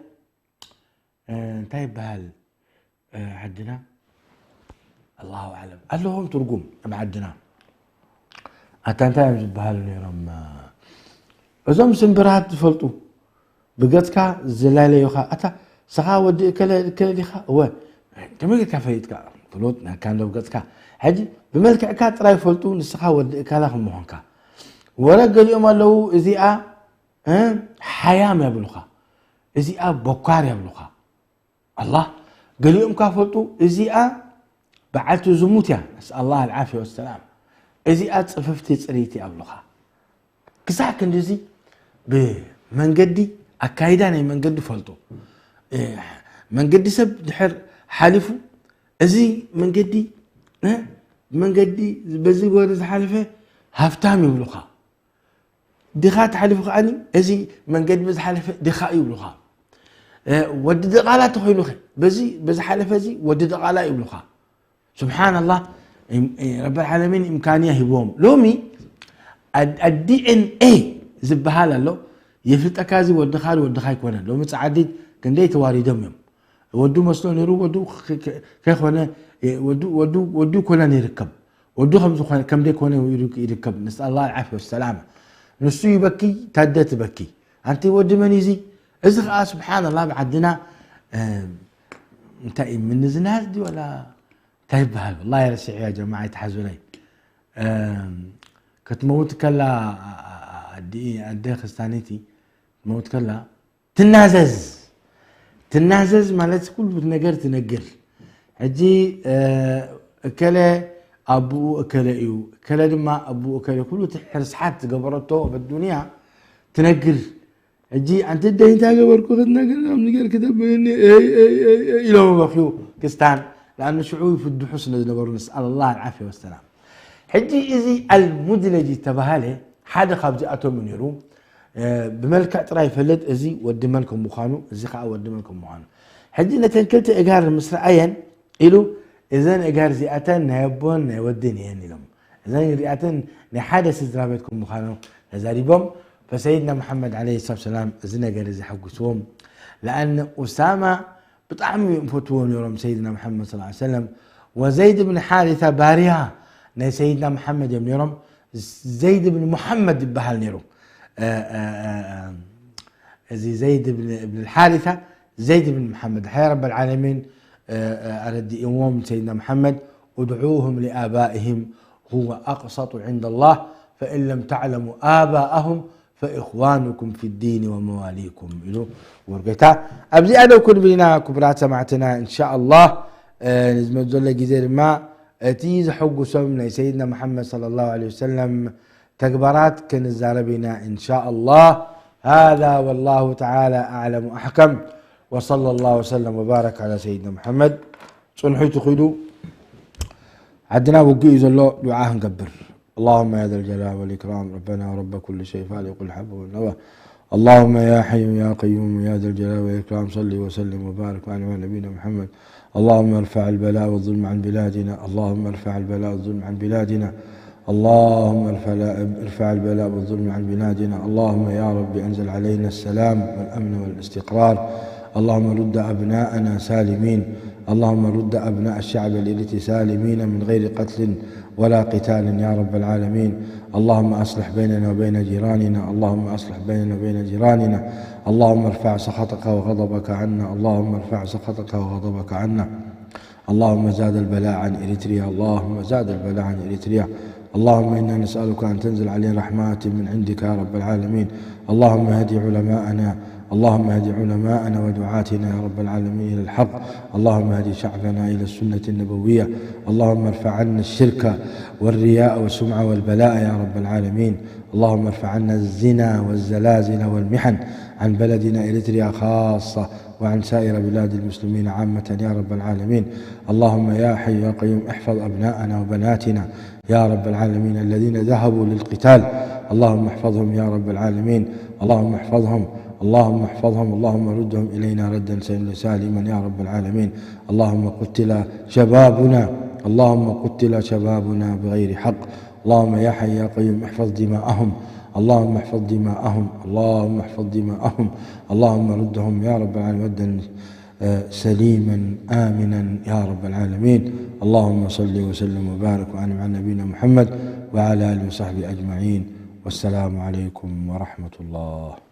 እ፣ እንታይ ይበሃል፣ እ፣ ዓድና? ኣላሁ ኣዕለም። ኣለዎም ትርጉም ኣብ ዓድና። ኣታ እንታይ እዮም ዝበሃሉ ነይሮም? እዞም ስምብራት ዝፈልጡ፣ ብገጽካ ዝላለዩኻ፣ ኣታ ስኻ ወዲ እከለ፣ እከለ ዲኻ? እወ። ከመይ ጌርካ ፈሊጥካ? ፍሉጥ ናይ ካንዶ ብገጽካ። ሕጂ ብመልክዕካ ጥራይ ይፈልጡ፣ ንስኻ ወዲ እከለ ከም ምዃንካ። ወረ ገሊኦም ኣለዉ፣ እዚኣ፣ እ፣ ሓያም የብሉኻ፣ እዚኣ ቦኳር የብሉኻ። ኣላህ፣ ገሊኦም ካፈልጡ እዚኣ በዓልቲ ዝሙት እያ፣ ነስኣል ኣላህ ኣልዓፍያ ወሰላም። እዚኣ ጽፍፍቲ ጽርይቲ ኣብሉኻ። ክሳዕ ክንድዚ ብመንገዲ፣ ኣካይዳ ናይ መንገዲ ፈልጡ። እ፣ መንገዲ ሰብ ድሕር ሓሊፉ፣ እዚ መንገዲ፣ እ፣ መንገዲ በዚ ጎሪ ዝሓለፈ ሃብታም ይብሉኻ። ድኻ ተሓልፉ ከኣኒ፣ እዚ መንገዲ ብዝሓለፈ ድኻ ይብሉኻ። እ፣ ወዲ ድቓላ ተኾይኑኸ፣ በዚ፣ በዝሓለፈ እዚ ወዲ ድቓላ ይብሉኻ። ስብሓንላህ፣ እም-፣ እ፣ ረብል ዓለሚን እምካንያ ሂብዎም። ሎሚ ኣድ-፣ ኣድ-፣ ዲ ኤን ኤ ዝበሃል ኣሎ። የፍልጠካ፣ እዚ ወድኻ ዶ ወድኻ ኣይኮነን። ሎሚ ጻዕዲት ክንደይ ተዋሪዶም እዮም። ወዱ መስሎ ነይሩ፣ ወዱ ከ-፣ ከ-፣ ከይኮነ፣ እ፣ ወዱ፣ ወዱ፣ ወዱ ይኮነን ይርከብ። ወዱ ከም ዝኾነ፣ ከም ዘይኮነ ይሩ-፣ ይርከብ። ነስኣል ላህ ኣልዓፍያ ወሰላማ። ንሱ ይበኪ፣ ታደ ትበኪ። ኣንቲ ወዲ መን እዩ እዚ? እዚ ኸኣ ስብሓንላህ፣ ብዓድና፣ እ፣ እንታይ እዩ፣ ምንዝናዝ ድዩ ወላ እንታይ ይበሃል? ወላሂ ረሲዐ፣ ያ ጀማዓ፣ ኣይትሓዙለይ። እ፣ ክትመውት ከላ፣ ኣ-፣ ኣ-፣ ኣዲ-፣ ኣደ ክርስታኒቲ ክትመውት ከላ፣ ትናዘዝ። ትናዘዝ ማለት ኩሉ ነገር ትነግር። ሕጂ፣ እ፣ እከለ ኣቡኡ እከለ እዩ፣ እከለ ድማ ኣቡኡ እከለ፣ ኩሉ እቲ ሕርስሓት ዝገበረቶ ኣብ ኣዱንያ ትነግር። ሕጂ፣ "ኣንቲ ደይ እንታይ ገበርኩ ክትነግር፣ ከምዚ ጌርኪ ተብልኒ?" "እይ፣ እይ፣ እይ፣ እይ" ኢሎም በኽዩ ክስታን። ለኣኑ ሽዑ ይፍድሑ ስለ ዝነበሩ፣ ነስኣል ላህ ኣልዓፍያ ወሰላም። ሕጂ፣ እዚ ኣልሙድለጅ ዝተባሃለ ሓደ ካብዚኣቶም እዩ ነይሩ። እ፣ ብመልክዕ ጥራይ ይፈልጥ፣ እዚ ወዲ መን ከም ምዃኑ፣ እዚ ኸኣ ወዲ መን ከም ምዃኑ። ሕጂ፣ ነተን ክልተ እጋር ምስ ረኣየን ኢሉ፣ "እዘን እጋር እዚኣተን ናይ ኣቦን ናይ ወድን እየን" ኢሎም። እዘን ሪኣተን ናይ ሓደ ስድራ ቤት ከም ምዃኑ ተዛሪቦም። ፈሰይድና መሓመድ ዓለይሂ ሰላቱ ወሰላም እዚ ነገር እዚ ሓጉስዎም። ለኣነ ኡሳማ ብጣዕሚ እዮም ፈትዎ ነይሮም ሰይድና መሓመድ ሰለላሁ ዐለይሂ ወሰለም። ወዘይድ ብን ሓሪታ ባርያ ናይ ሰይድና መሓመድ እዮም ነይሮም። ዘይድ ብን ሙሓመድ ይበሃል ነይሩ። እ፣ እ፣ እ፣ እ፣ እዚ ዘይድ ብን፣ ብን ሓሪታ፣ ዘይድ ብን መሓመድ። ሓያ ረበል ዓለሚን፣ እ፣ እ፣ ኣረዲእዎም ሰይድና መሓመድ፣ "ادعوهم لآبائهم هو أقسط عند الله، فإن لم تعلموا آباءهم فإخوانكم في الدين ومواليكم" ኢሉ ወርጌታ። ኣብዚኣ ደው ክንብል ኢና ክቡራት ሰማዕትና፣ እንሻኣላህ። እ፣ ንዝመጽእ ዘሎ ግዜ ድማ እቲ ዘሐጉሶም ናይ ሰይድና መሓመድ ሰለላሁ ዐለይሂ ወሰለም ተግባራት ክንዛረብ ኢና እንሻኣላህ። هذا والله تعالى أعلم وأحكم، وصلى الله وسلم وبارك على سيدنا محمد. ጽንሑ ይትኺዱ። ዓድና ውግእ እዩ ዘሎ፣ ዱዓ ክንገብር። اللهم يا ذا الجلال والإكرام، ربنا ورب كل شيء، فالق الحب والنوى. اللهم يا حي يا قيوم يا ذا الجلال والإكرام، صل وسلم وبارك وأنعم على نبينا محمد. اللهم ارفع البلاء والظلم عن بلادنا، اللهم ارفع البلاء والظلم عن بلادنا. اللهم ارفع، ارفع البلاء والظلم عن بلادنا. اللهم يا رب أنزل علينا السلام والأمن والاستقرار. اللهم رد أبناءنا سالمين. اللهم رد أبناء الشعب الإريتري سالمين من غير قتل ولا قتال يا رب العالمين. اللهم أصلح بيننا وبين جيراننا. اللهم أصلح بيننا وبين جيراننا. اللهم ارفع سخطك وغضبك عنا. اللهم ارفع سخطك وغضبك عنا. اللهم زاد البلاء عن إريتريا، اللهم زاد البلاء عن إريتريا. اللهم إنا نسألك أن تنزل علينا رحمات من عندك يا رب العالمين. اللهم اهد علماءنا، اللهم اهد علماءنا ودعاتنا يا رب العالمين إلى الحق. اللهم اهد شعبنا إلى السنة النبوية. اللهم ارفع عنا الشرك والرياء والسمعة والبلاء يا رب العالمين. اللهم ارفع عنا الزنا والزلازل والمحن عن بلدنا إريتريا خاصة، وعن سائر بلاد المسلمين عامة يا رب العالمين. اللهم يا حي يا قيوم احفظ أبناءنا وبناتنا يا رب العالمين الذين ذهبوا للقتال، اللهم احفظهم يا رب العالمين. اللهم احفظهم، اللهم احفظهم، اللهم ردهم إلينا ردا سالما يا رب العالمين. اللهم قتل شبابنا، اللهم قتل شبابنا بغير حق. اللهم يا حي يا قيوم احفظ دماءهم، اللهم احفظ دماءهم، اللهم احفظ دماءهم. اللهم ردهم يا رب العالمين ردا، آه، سليما آمنا يا رب العالمين. اللهم صل وسلم وبارك وأنعم على نبينا محمد وعلى آله وصحبه أجمعين. والسلام عليكم ورحمة الله.